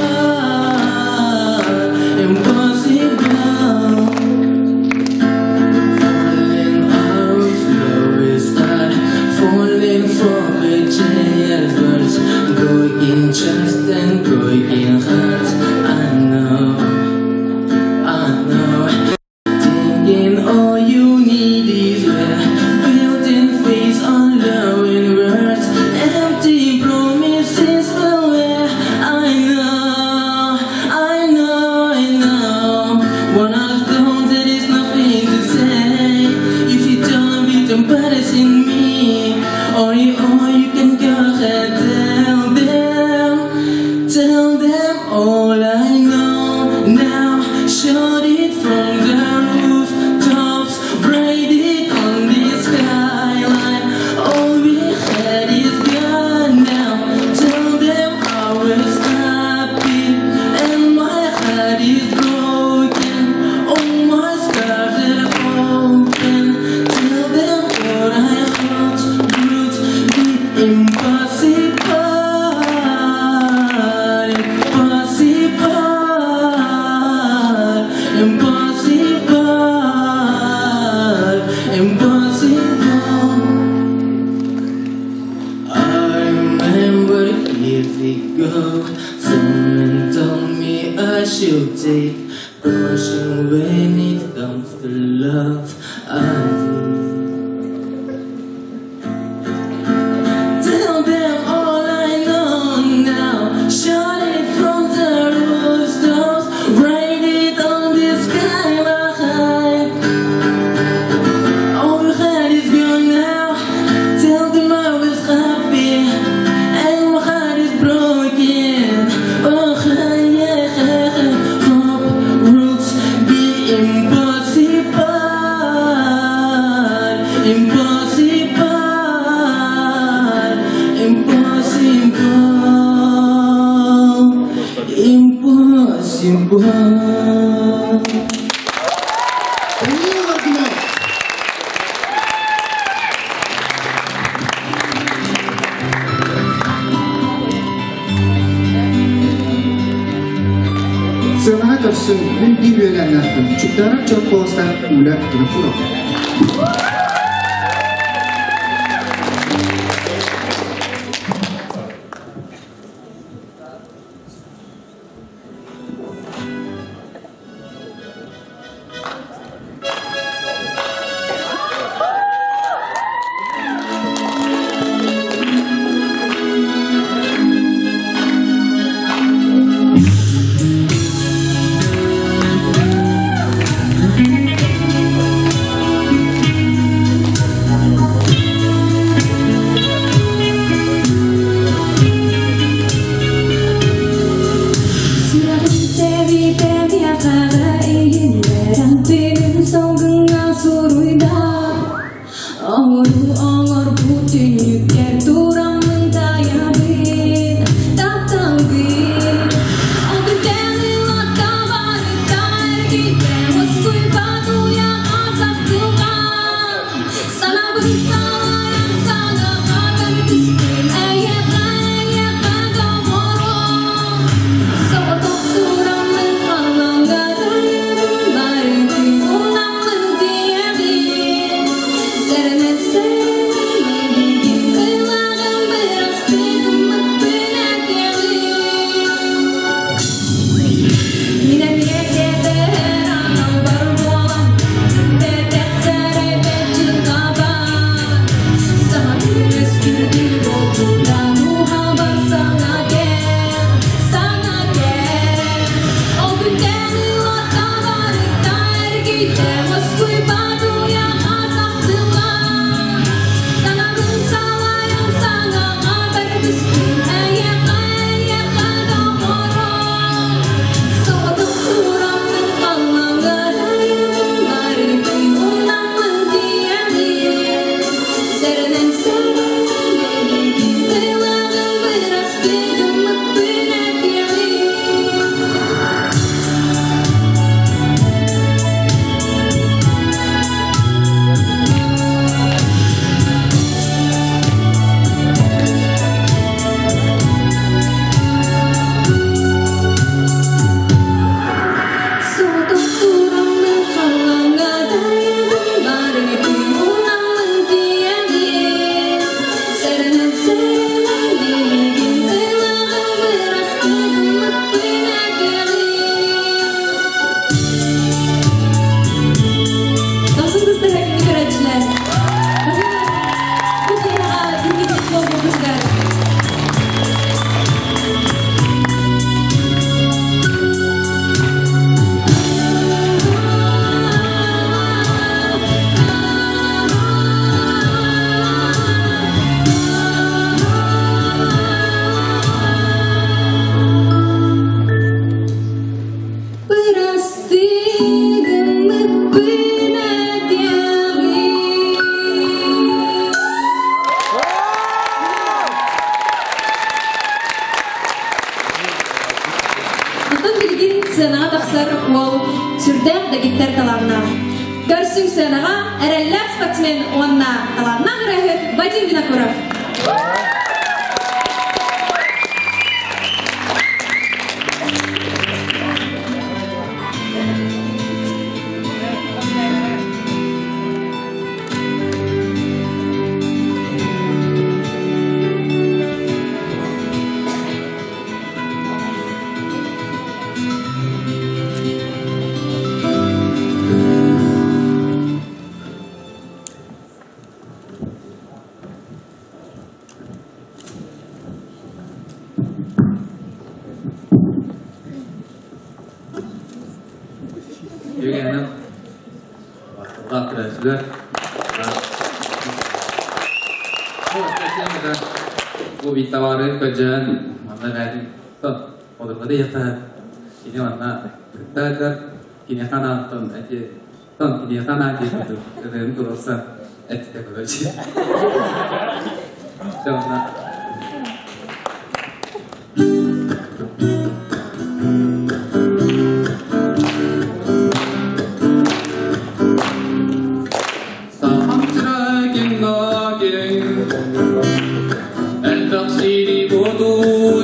Impossible. Falling out of love is hard. Falling from a jailbird. Broken chest and broken heart. I know, I know. Thinking all you need is love. Building faith on loving words. Empty promises nowhere. I know, I know, I know. One of those there is nothing to say. If you don't be embarrassing me, or you, or you can go ahead. Tell them all I know now. Shout it from the rooftops, write it on the skyline. All we had is gone now. Tell them I was happy, and my heart is broken. All my scars are open. Tell them what I thought would be impossible. Impossible, impossible, impossible. I remember years ago, someone told me I should take caution when it comes to love. I did. Tell them all I know now. Shout it from the rooftops, write it on the skyline. All we had is gone now. Tell them I was happy, and my heart is broken. Oh yeah, hope roots be impossible, impossible, impossible, impossible. Daniil Argunov. Сыанаҕа көрсүҥ, мин биир үөлээннээхпин, Чугдаарар чор куоластаах Уля Винокурова.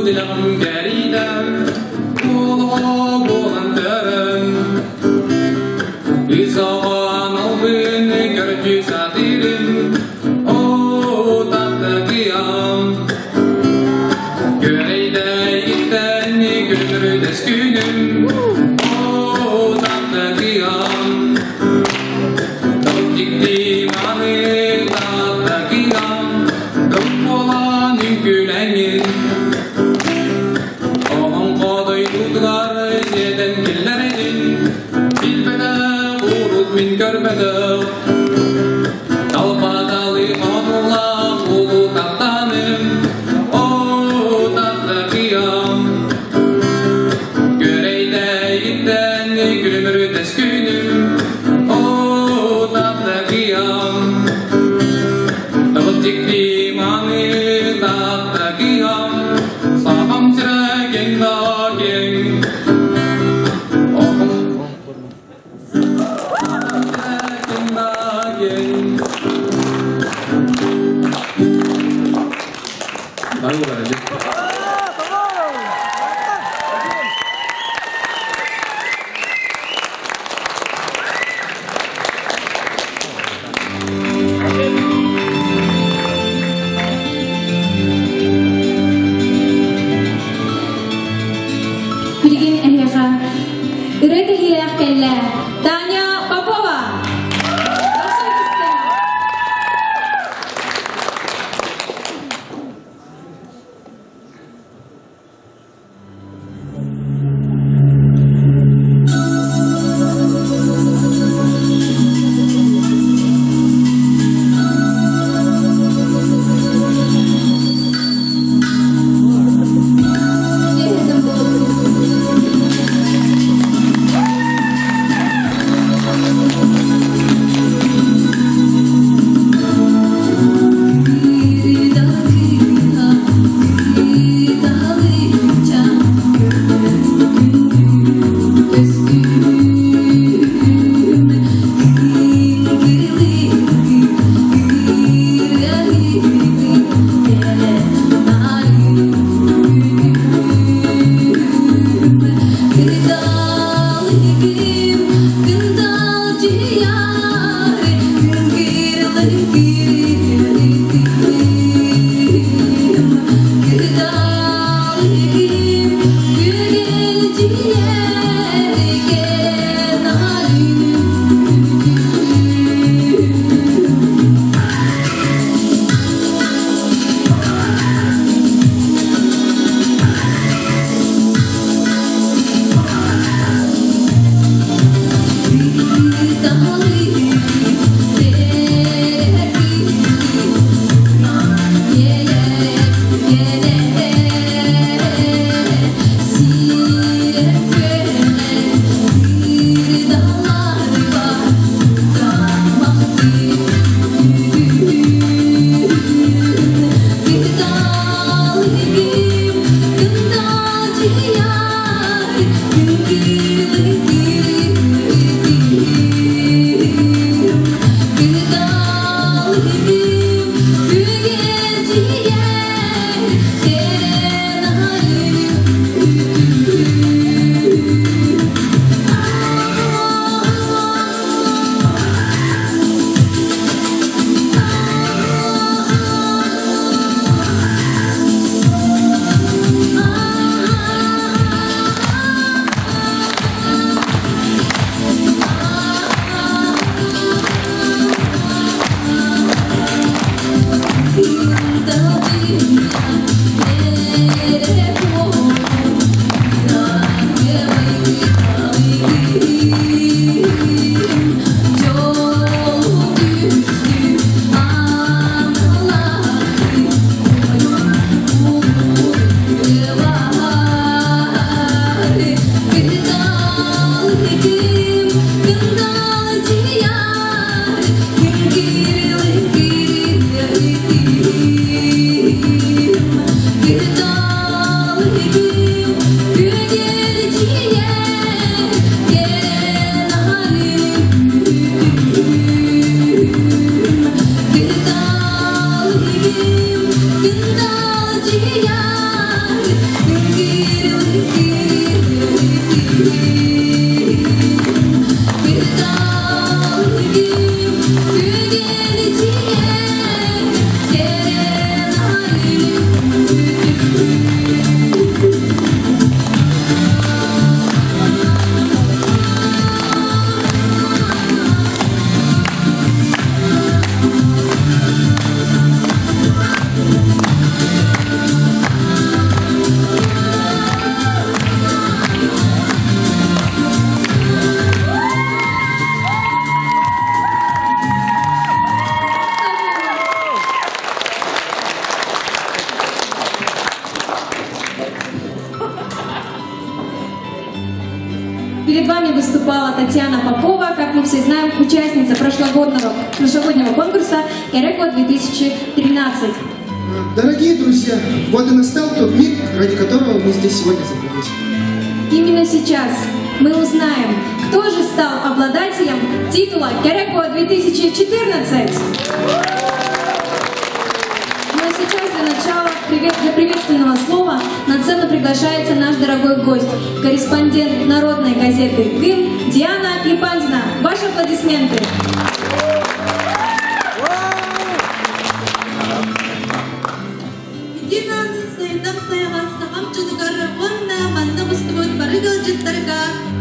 Dilem geriden, Oğlu boğan Көрдүү сатыырым, оо, таптакыйам. Көрейдейиттен күлүмүрүдэс күнүм, оо, таптакыйам. Дикти маны таптакыйам, Док болан үҥкүүлэҥҥин. Оҕом дойдутугар сиэтэн киллэринин, Билбэтэх урут мин көрбөтөх. Талбаталы хонуулаах улуу таптаным, Оо, таптакыйам. Көрейдейиттен күлүмүрүдэс күнүм, Оо, таптакыйам. Дикти маны таптакыйам, Сахам сирэ кең. Оҕом кең. Билигин эһиэхэ ырыа кэһиилээх кэллэ Таня Попова. Дохсун кыстыҥ. выступала Татьяна Попова, как мы все знаем, участница прошлогоднего, прошлогоднего конкурса Кереко 2013. Дорогие друзья, вот и настал тот миг, ради которого мы здесь сегодня собрались. Именно сейчас мы узнаем, кто же стал обладателем титула Кереко 2014. Ну а сейчас для начала для приветственного слова на сцену приглашается наш дорогой гость, корреспондент народной газеты «Кым» Диана Клепандина. Ваши аплодисменты.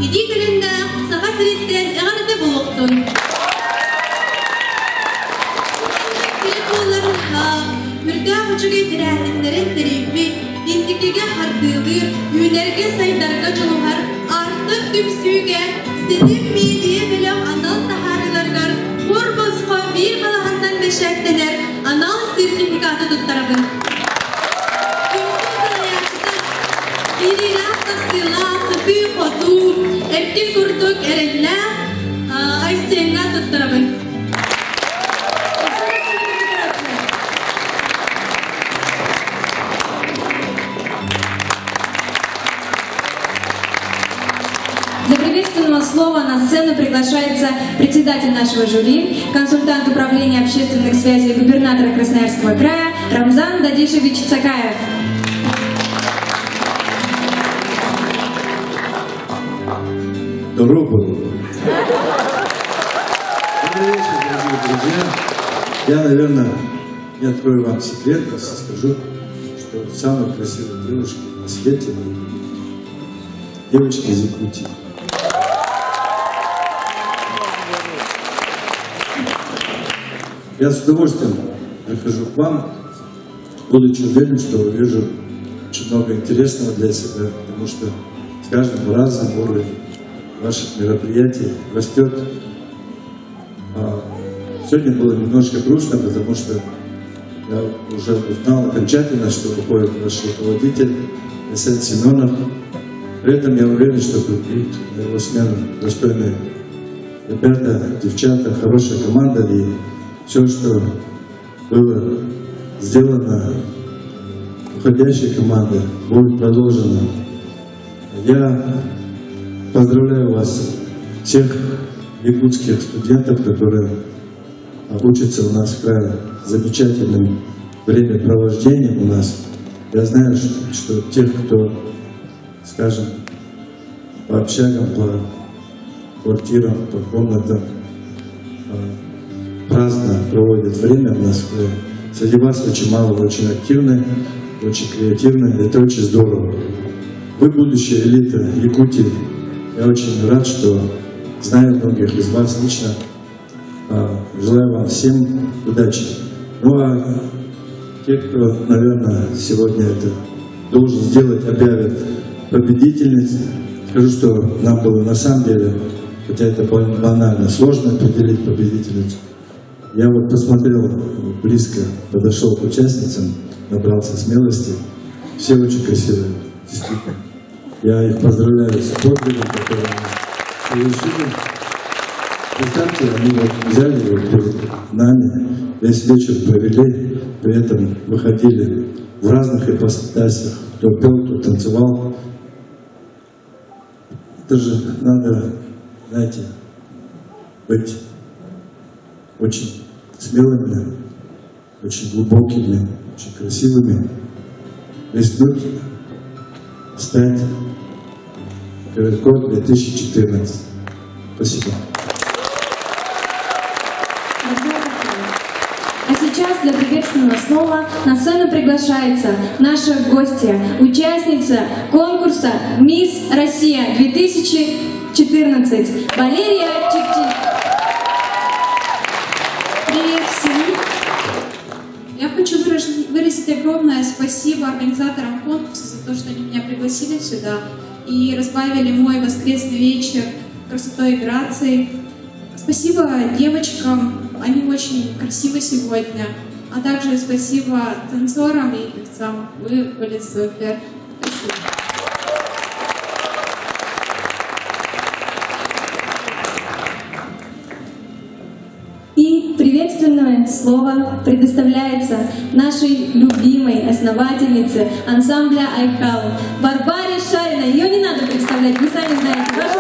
Иди көлүннэ саха сириттэн эҕэрдэ буолуохтун. Үрдээх үчүгэй тэрээһиннэрин тэрийбит, инникигэ хардыылыыр, үүнэргэ сайдарга дьулуһар Артык түмсүүгэ Ситим медиа бөлөх анал таһаарыыларыгар кур босхо биир балаһаннан бэчээттэнэр анал сертификаты туттарабын. Түмсүү салайааччыта Киириилээх тахсыылаах, сытыы-хотуу, эркин курдук эрэллээх Айсеҥҥа туттарабын. Для приветственного слова на сцену приглашается председатель нашего жюри, консультант управления общественных связей губернатора Красноярского края Рамзан Дадишевич Цакаев. Дорогу. Добрый вечер, дорогие друзья. Я, наверное, не открою вам секрет, если скажу, что самые красивые девушки на свете девочки из Якутии. Я с удовольствием прихожу к вам, будучи уверен, что увижу очень много интересного для себя, потому что с каждым разом уровень ваших мероприятий растет. Сегодня было немножко грустно, потому что я уже узнал окончательно, что уходит ваш руководитель Айсен Семенов. При этом я уверен, что придут на его смену достойные ребята, девчата, хорошая команда. И все, что было сделано уходящей командой, будет продолжено. Я поздравляю вас, всех якутских студентов, которые учатся у нас в крае, с замечательным времяпровождением у нас. Я знаю, что тех, кто, скажем, по общагам, по квартирам, по комнатам праздно проводят время у нас в крае, среди вас очень мало, очень активны, очень креативны, это очень здорово. Вы будущая элита Якутии. Я очень рад, что знаю многих из вас лично. Желаю вам всем удачи. Ну а те, кто, наверное, сегодня это должен сделать, объявят победительниц. Скажу, что нам было на самом деле, хотя это банально, сложно определить победительницу. Я вот посмотрел близко, подошел к участницам, набрался смелости. Все очень красивые, действительно. Я их поздравляю с подвигом, который они совершили. Представьте, они вот взяли вот перед нами, весь вечер провели, при этом выходили в разных ипостасях, кто пел, кто танцевал. Это же надо, знаете, быть очень смелыми, очень глубокими, очень красивыми, рискнуть стать Кэрэ Куо 2014. Спасибо. А сейчас для приветственного слова на сцену приглашается наша гостья, участница конкурса «Мисс Россия 2014» Валерия Чикчик. Привет всем! Я хочу выразить огромное спасибо организаторам конкурса за то, что они меня пригласили сюда и разбавили мой воскресный вечер красотой и грацией. Спасибо девочкам, они очень красивы сегодня. А также спасибо танцорам и певцам. Вы были супер. Спасибо. Приветственное слово предоставляется нашей любимой основательнице ансамбля «Айхал» Варваре Шариной. Ее не надо представлять, вы сами знаете. Ваши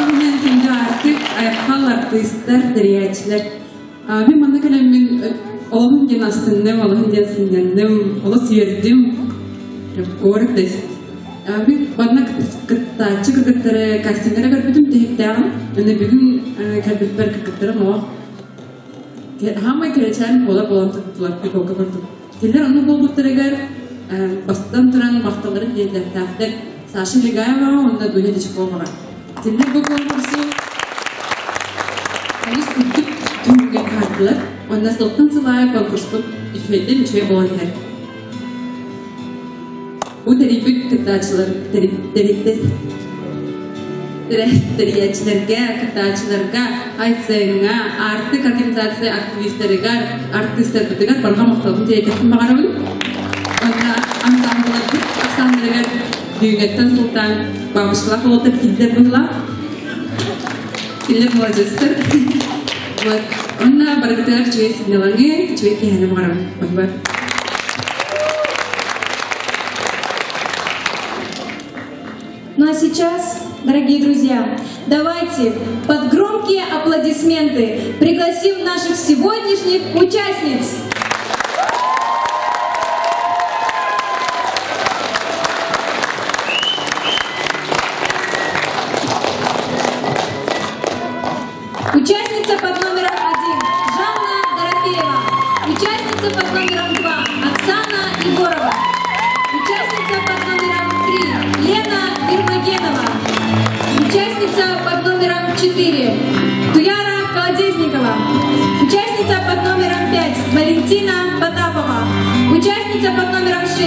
аплодисменты. Айхал артыыстар, тэрийээччилэр. Мин манна кэлэммин олуһун диэн астынным, олуһун диэн сынньанным, олус үөрдүм. Гордость. Мин манна кыттааччы кыргыттары кастингара көрбүтүм тиһиктээҕим. Уонна бүгүн кэлбиппэр кыргыттарым олох хаамай кэрэчээн буола буолан туттулар куколка курдук. Кинилэр оннук буолбуттарыгар бастатан туран махталларын тиэрдиэхтээхтэр Саша Легаева уонна Дуня Дьячковаҕа. Кинилэр бу конкурсу олус үрдүк түмүгэ таһаардылар. Уонна сылтан сыл аайы конкурспут үчүгэйдэн үчүгэй буолан иһэр. Бу тэрийбит кыттааччылар тэрийээччилэргэ, кыттааччыларга, Айсеҥҥа, Аартык организация активистарыгар, артыыстарбытыгар барҕа махталбын тириэрдиэхпин баҕарабын. Уонна ансамблларбыт ахсааннарыгар бүгүҥҥэттэн сылтаан бабушкалаах уолаттар киирдилэр быһыылаах. Кинилэр маладьыастар. Вот. Уонна барыгытыгар үчүгэй сынньалаҥы, үчүгэй киэһэни баҕарабын. Спасибо. Ну а сейчас, дорогие друзья, давайте под громкие аплодисменты пригласим наших сегодняшних участниц. Участница под номером 1 Жанна Дорофеева. Участница под номером 2 Оксана Егорова. Участница под номером 3 Лена Ермогенова. Участница под номером 4 Туяра Колодезникова. Участница под номером 5 Валентина Потапова. Участница под номером 6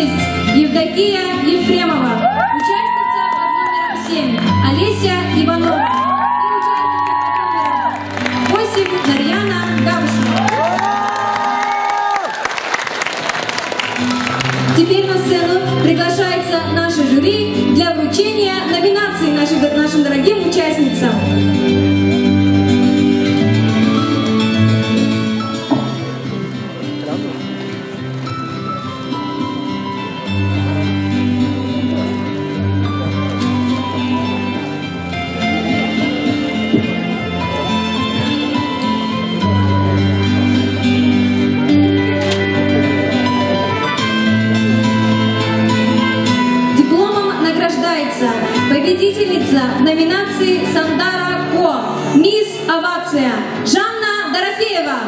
Евдокия Ефремова. Участница под номером 7 Олеся Иванова. И участница под номером 8 Нарьяна Габышева. Теперь на сцену приглашается наше жюри для вручения номинаций нашим дорогим участницам. Дипломом награждается победительница в номинации «Сандара Ко» Мисс Овация Жанна Дорофеева.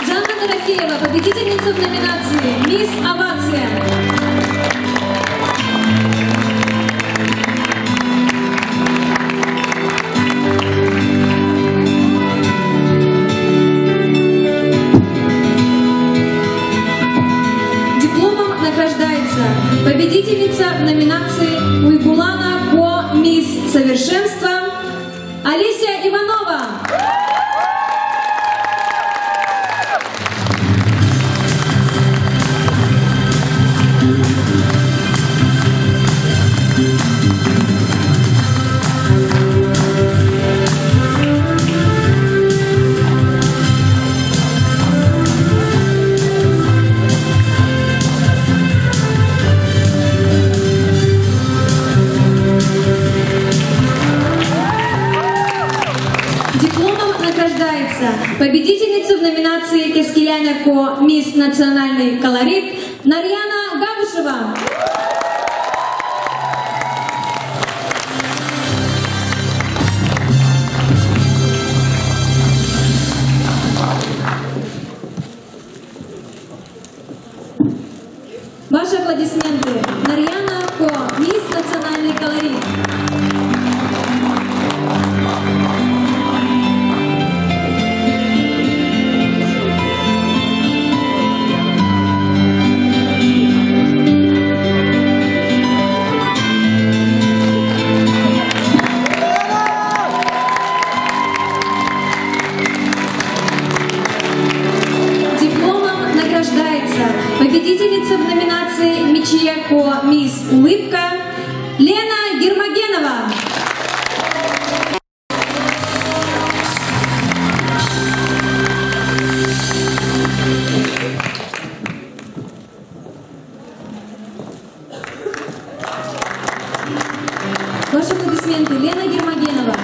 Жанна Дорофеева, победительница в номинации «Мисс Овация». Дипломом награждается победительница в номинации «Уйгулана Ко Мисс Совершенство» Олеся Иванова. Дипломом награждается победительница в номинации «Кескеляня Ко Мисс Национальный колорит» Нарьяна Габышева. Ваши аплодисменты. Нарьяна Ко, Мисс Национальный колорит. Чинчия Ко Мисс Улыбка Лена Гермогенова. Ваши аплодисменты, Лена Гермогенова.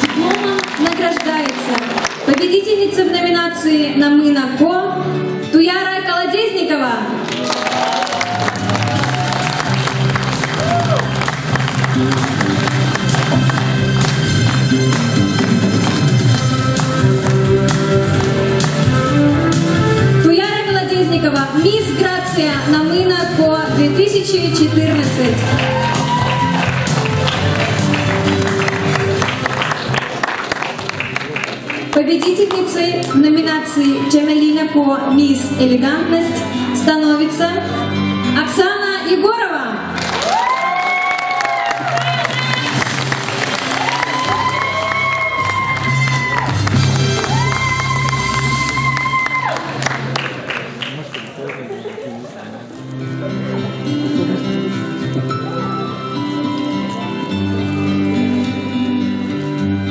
Дипломом награждается победительница в номинации «Намына Ко» Туяра Колодезникова. Туяра Колодезникова, Мисс Грация Намына Ко 2014. Победительницей в номинации Джамалина Ко Мисс Элегантность становится Оксана Егорова.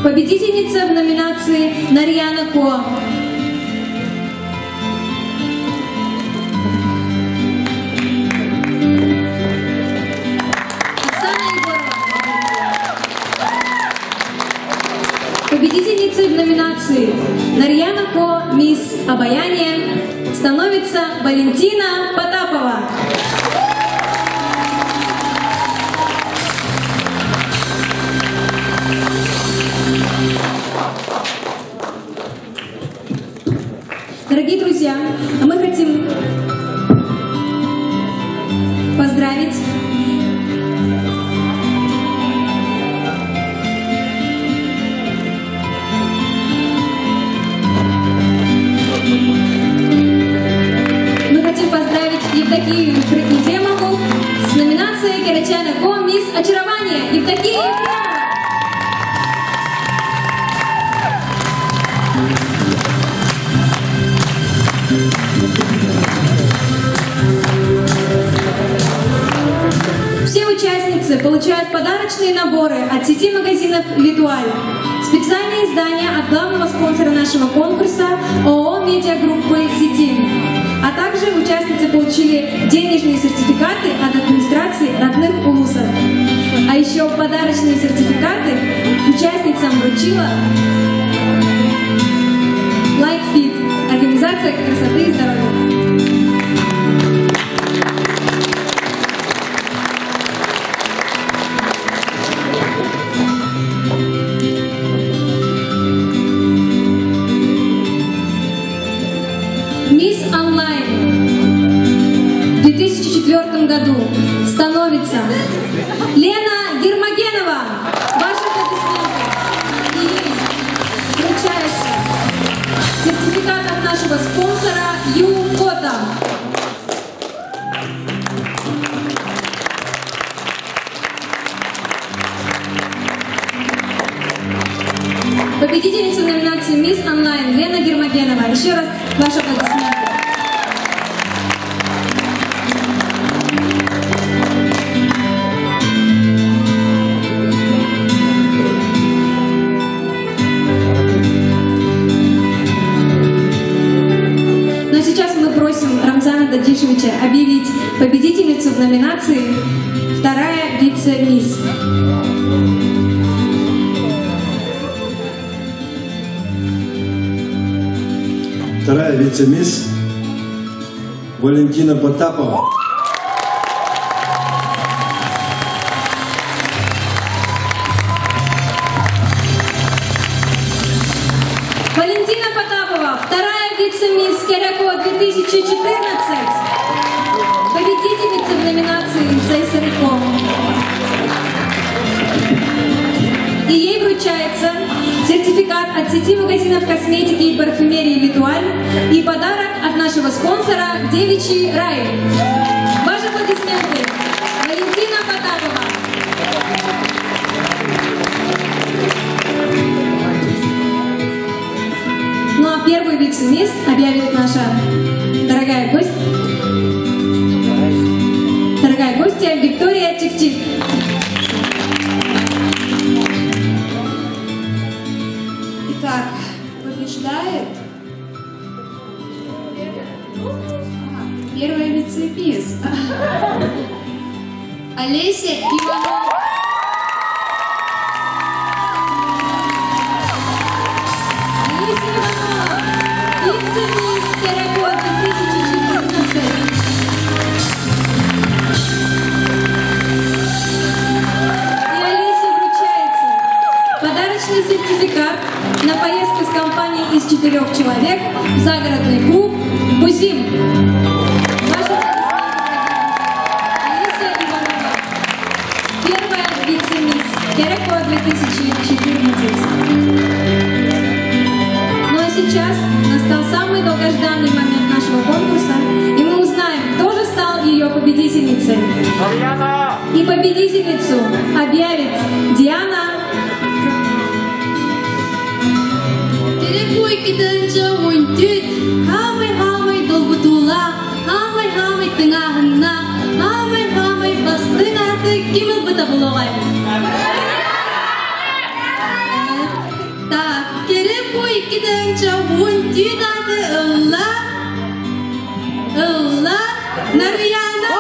Победительница в номинации Нарьяна Ко. Оксана Егорова. Победительницей в номинации Нарьяна Ко Мисс Обаяние становится Валентина Потапова. Дорогие друзья, мы хотим поздравить Евдокию Ефремову с номинацией «Карачана Ко Мисс Очарование». Евдокия Ефремова! Все участницы получают подарочные наборы от сети магазинов «Витуаль». Специальные издания от главного спонсора нашего конкурса ООО «Медиагруппы Сети». А также участницы получили денежные сертификаты от администрации родных улусов. А еще подарочные сертификаты участницам вручила Like Fit, организация красоты и здоровья. Мисс Онлайн в 2004 году становится Лена Гермогенова. Ваши аплодисменты. И ей вручается сертификат от нашего спонсора ЮФото. Победительница номинации «Мисс Онлайн» Лена Гермогенова. Еще раз ваши аплодисменты. Но сейчас мы просим Рамзана Дадишевича объявить победительницу в номинации «Вторая вице-мисс». Вторая вице-мисс Валентина Потапова. Валентина Потапова, вторая вице-мисс Керако 2014. Победительница в номинации «Сайсарыко». И ей вручается сертификат от сети магазинов косметики и парфюмерии «Литуаль» и подарок от нашего спонсора «Девичий рай». аплодисменты! Валентина Потапова. Ну а первый вице-мисс объявит наша дорогая гость, дорогая гостья Виктория Чикчик. Итак, побеждает первая вице-мисс Олеся Иванова. Олеся Иванова, вице-мисс Кэрэ Куо 2014. И Олесе вручается подарочный сертификат на поездку с компанией из 4 человек в загородный клуб «Бузим». Ваши аплодисменты, Олеся Иванова, первая вице-мисс Кэрэ Куо 2014. Ну а сейчас настал самый долгожданный момент нашего конкурса, и мы узнаем, кто же стал ее победительницей. И победительницу объявит Диана. Кэрэ Куо 2014, саамай-саамай долгутуулаах, саамай-саамай тыҥааһыннаах, саамай-саамай бастыҥ ааты ким ылбыта буолуой? Так, Кэрэ Куо 2014 ааты ылла, ылла, Нарыйаана.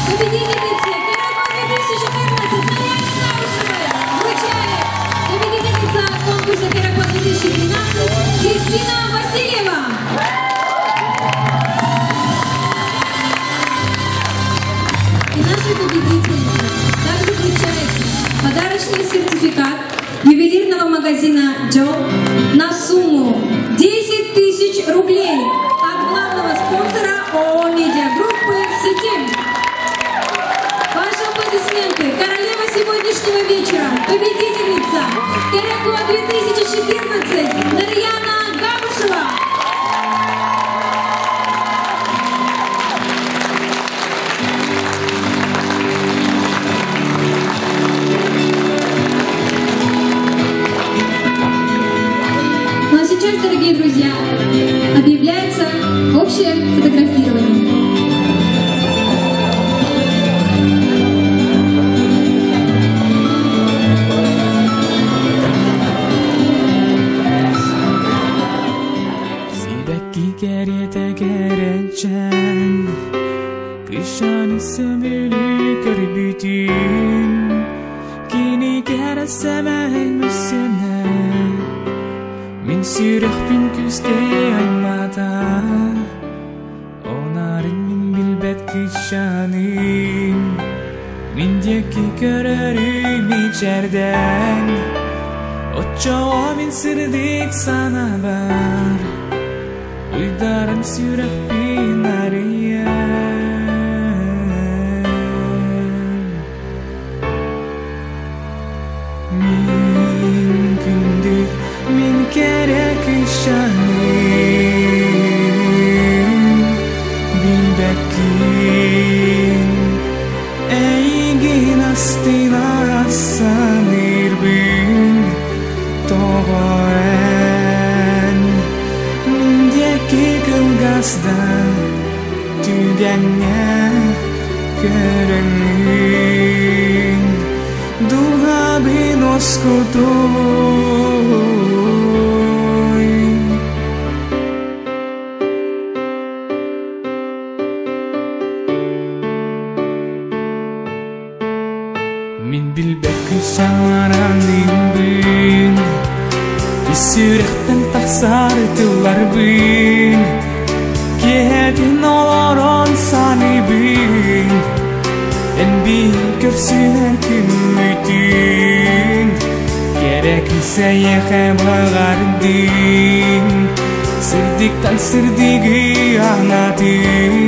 Победительница Кэрэ Куо 2014 Нарыяне Наушевой вручает победительница конкурса Кэрэ Куо 2013 Кристина Васильева. И нашей победительнице также вручается подарочный сертификат ювелирного магазина Джо на сумму 10 тысяч рублей от главного спонсора ООО «Медиагруппы Ситим». Ваши аплодисменты. Королева сегодняшнего вечера, победительница Кэрэ Куо 2014 Нарыяна Габышева. Ну а сейчас, дорогие друзья, объявляется общее фотографирование. Сибэкки кэриэтэ кэрэчээн, Кыысчааны сөбүлүү көрбүтүм, Кини кэрэ сэмэй мөссүөнэ, Мин сүрэхпин күүскэ аймаата, Онарын мин билбэт кыысчааным, Мин диэки көрөрүн мичээрдээн, Оччоҕо мин сырдык санаабар, Уйдаран сүрэхпин арыйан. Мин күндү, мин кэрэ кыысчааным, Билбэккин, эйигин астына саныырбын, Тоҕо эн мин диэки кылгас да түгэҥҥэ көрөҥҥүн, Дууһабын уоскутууй. Мин билбэккин саҥараныыбын, Ис сүрэхтэн тахсар тылларбын, Киэһэтин олорон саныыбын, Эн биир көрсүһэр күммүтүн, Кэрэ кыыс эйиэхэ баҕардым, Сырдыктан сырдыгы анаатын.